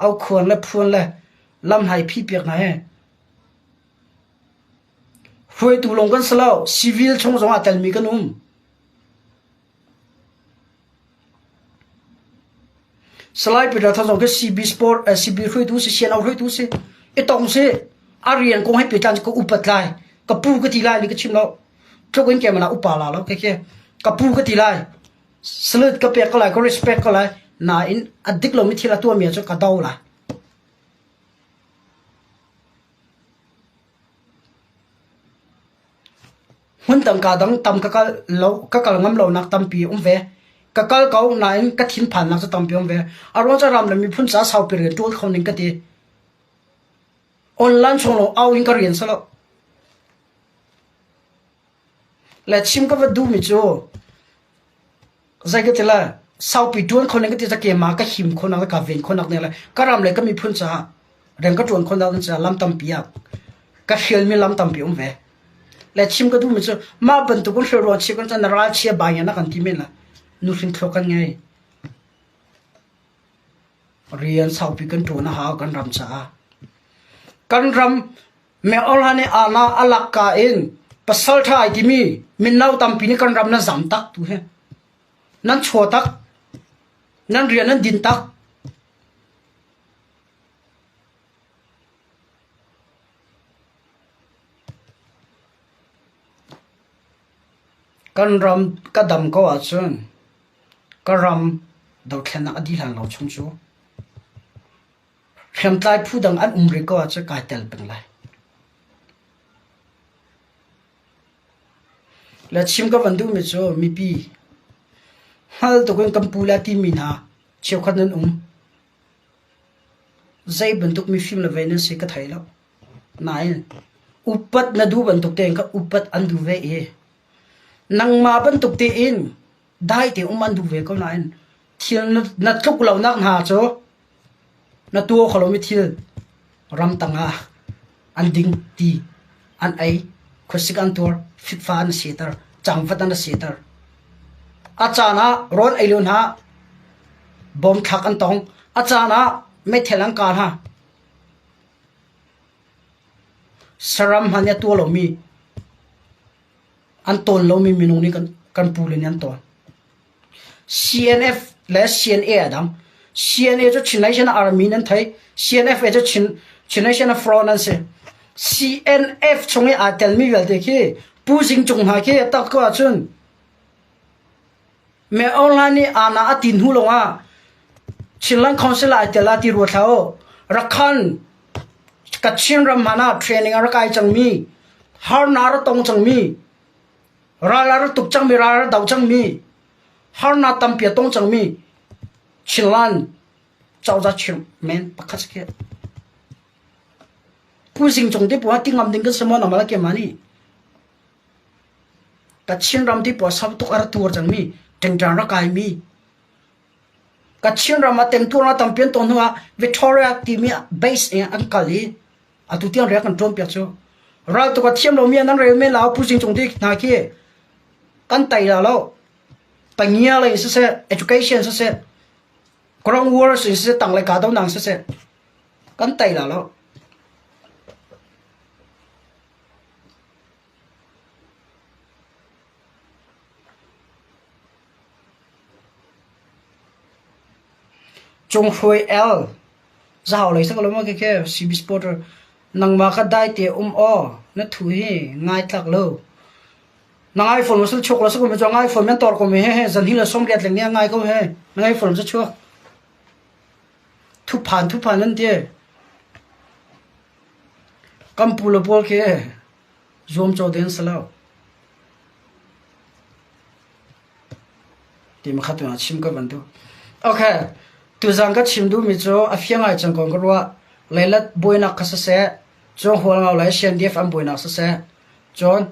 aukhuan le phuan le lamhlai phihpiak hna hi hruaitu lawng kan si lo. Civil chung zong ah telmi kan um. Salai Peter Thang zong khi CB sport eh, CB hruaitu si CNO hruaitu si i tong si a rian kong he pehtlai ka upat lai ka pu ka ti lai ni ka chim lo tluk in ke mana upa la lo ke ke ka pu ka ti lai salute ka pek ko lai ka respect ko lai nain a dik lomi thil a tuahmi cu ka do lai Hmun tangka dang tam ka kal lo ka kal ngam lonak tampi um ve. Ka kal ko nain ka thinphannak cu tampi um ve. A ruang cu ram le miphun ca saupi rian ṭuan kho ning ka ti. Online chung lawng au in ka rian si lo. Le chim ka va duhmi cu Zei ka ti le saupi ṭuan kho ning ka ti ca keimah ka him khawhnak le ka ven khawhnak ding le ka ram le ka miphun caah rian ka ṭuan khawhnak ding caah lam tampi ah ka hrialmi lam tampi um ve. Le chim ka duhmi cu mah bantuk in hrial ruang chia kan na ralchia bai na kan ti men la nuhrin thluak kan ngei. Rian saupi kan ṭuan a hau kan ram caah. Kan ram Meola nih ana a lakka in pasalṭha ai timi mino tampi nih kan ram nan zam tak tu hi. Nan chaw tak. Nan rian nan din tak. Kan ram ka dam ko ahcun ka ram dothlennak a dih hlan lo chung cu Hriamtlai phu dang an um rih ko ahcun kai tel peng lai. Le chim ka van duhmi cu mipi hngal tuk in kan pu le a timi hna cheukhat nan um. Zei bantuk mifim le vei nan si ka thei lo. Nain upat na duh bantuk tein kha upat an duh ve i nangmah bantuk tein dai te um an duh ve ko nain thil na tluk lonak hna cu Na tuah kho lomi thil ramtang ah an ding ti an ei, khuasik an tuar, fikfa an siter, cangvat an siter. A caan ah rawl ei lio hna bom thlak an tong. A caan ah meithel an kah hna. Saram hmanh nih a tuah lomi an tawn lomi minung nih kan, kan pule nih an tawn. CNF le CNA a dang. CNA cu Chin Nation Army nan thei. CNFA cu Chin, Chin Nation Front an si. CNF chung i aa telmi vialte khi Pu Zing Cung hna khi tak ko ahcun Me Aung Hlaing nih ana a tin hnu lawngah Chinland Council ah ai tel ah ti rua thla u. Rakhan Kachin ram hmanh ah training a rak kai cangmi, harnak a rak tong cangmi, ral a rak tuk cangmi, ral a rak do cangmi, harnak tampi a tong cangmi Chinland cozah chairman pakhat si khi. Pu Zing Cung te pawl ti ngam ding kan si maw nangmah le keimah nih? Kachin ram ti pawl sau tuk a ra tuar cangmi, ṭingṭang ra kaimi. Kachin ram ah temtuarnak tampi an tuah hnu ah Victoria timi base in an kal i atu tiang rian kan ṭuan piak cu. Raltuk a thiam lomi ah nan rel men la Pu Zing Cung ti hna khi kan tei la lo. Pangia lei siseh, education siseh, ground war siseh, tanglei kahdohnak siseh, kan tei la lo. Cunghruai el zahau lei sak lo maw khikhi CB supporter nangmah kha dai te um aw na thu hi ngai tlak lo na ngai phone sul chuak lo sa ko mi ngai phone men tor ko mi he he zan hi le som riat leng ni ngai ko he na ngai phone sa chuak thu phan thu phan an ti Kan pu le pawl khi zuamcaw ding an si lo. Ti makhat tu chim ka van duh. Okay, tuzang ka chim duhmi cu a fiang ngai cang ko ka ruah. Leilet buainak kha siseh, cun Hualngo le CNDF an buainak siseh, cun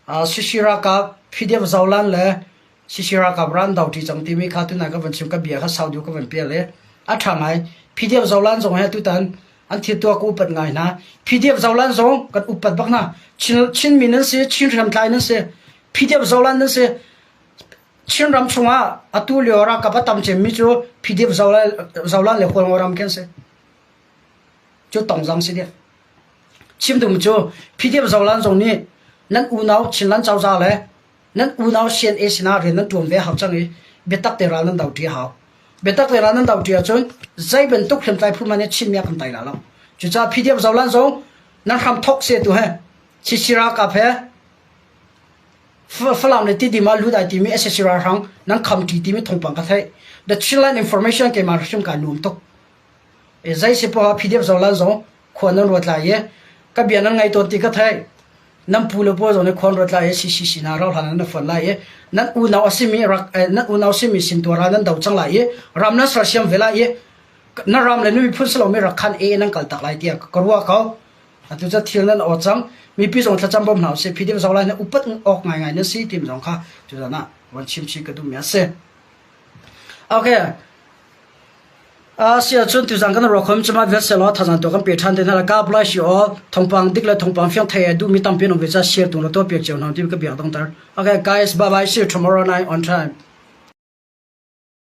uh, Sisi ralkap PDF Zolan le CC ralkap ran do ṭi cang timi kha tunai ka van chim ka bia kha sau deuh ka van pial i a ṭha ngai. PDF Zolan zong he tutan an thil tuah ka upat ngai hna. PDF Zolan zong kan upat bak hna. Chin, Chinmi nan si, Chin hriamtlai nan si, PDF Zolan nan si. Chin ram chungah atu lio ralkap a tam cemmi cu PDF Zolan, Zolan le Hualngo ram khi an si. Cu tongzang si dih. Chim duhmi cu PDF Zolan zong nih nan unau Chinland cozah le Nan unau CNA sinah rian nan ṭuan ve a hau cang i biatak te ral nan do ṭi a hau. Biatak te ral nan do ṭi ahcun zei bantuk hriamtlai phu hmanh nih Chinmi a kan tai la lo. Cucaah PDF Zolan zong nan hram thawk se tu he CC ralkap he Falam le Tidim ah lut ai timi SAC ralhrang nan kham ṭi timi thawngpang ka theih. The Chinland Information keimah hrim kaa nuam tuk. Zei si poah PDF Zolan zong khua nan ruat lai i ka bia nan ngai tawn ti ka theih. Nan pu le pawl zong nih khua an ruat lai i CCC hna rauhhlan ah nan fonh lai i nan unau a simi rak nan unau simi sin tuar ah nan do cang lai i ram nan sersiam ve lai i na ram le na miphun si lomi rak khan e nan kal tak lai tiah ka ruah ko. Atu cu thil nan aw cang. Mipi zong thlacam bawm hna usih. PDF Zolan hi upat awk ngaingai nan si tim zong kha tuzan ah van chim chih ka duhmi a si. Okay. Si ahcun tuzan kan ruah khom cuma vial selaw thazang tu kan pe ṭhan te hna la God bless you all. Thawngpang dik le thawngpang fiang thei duhmi tampi an um ve ca share tung la tuah piak cio hna ti ka biak dongter. Okay guys, bye bye. See you tomorrow night on time.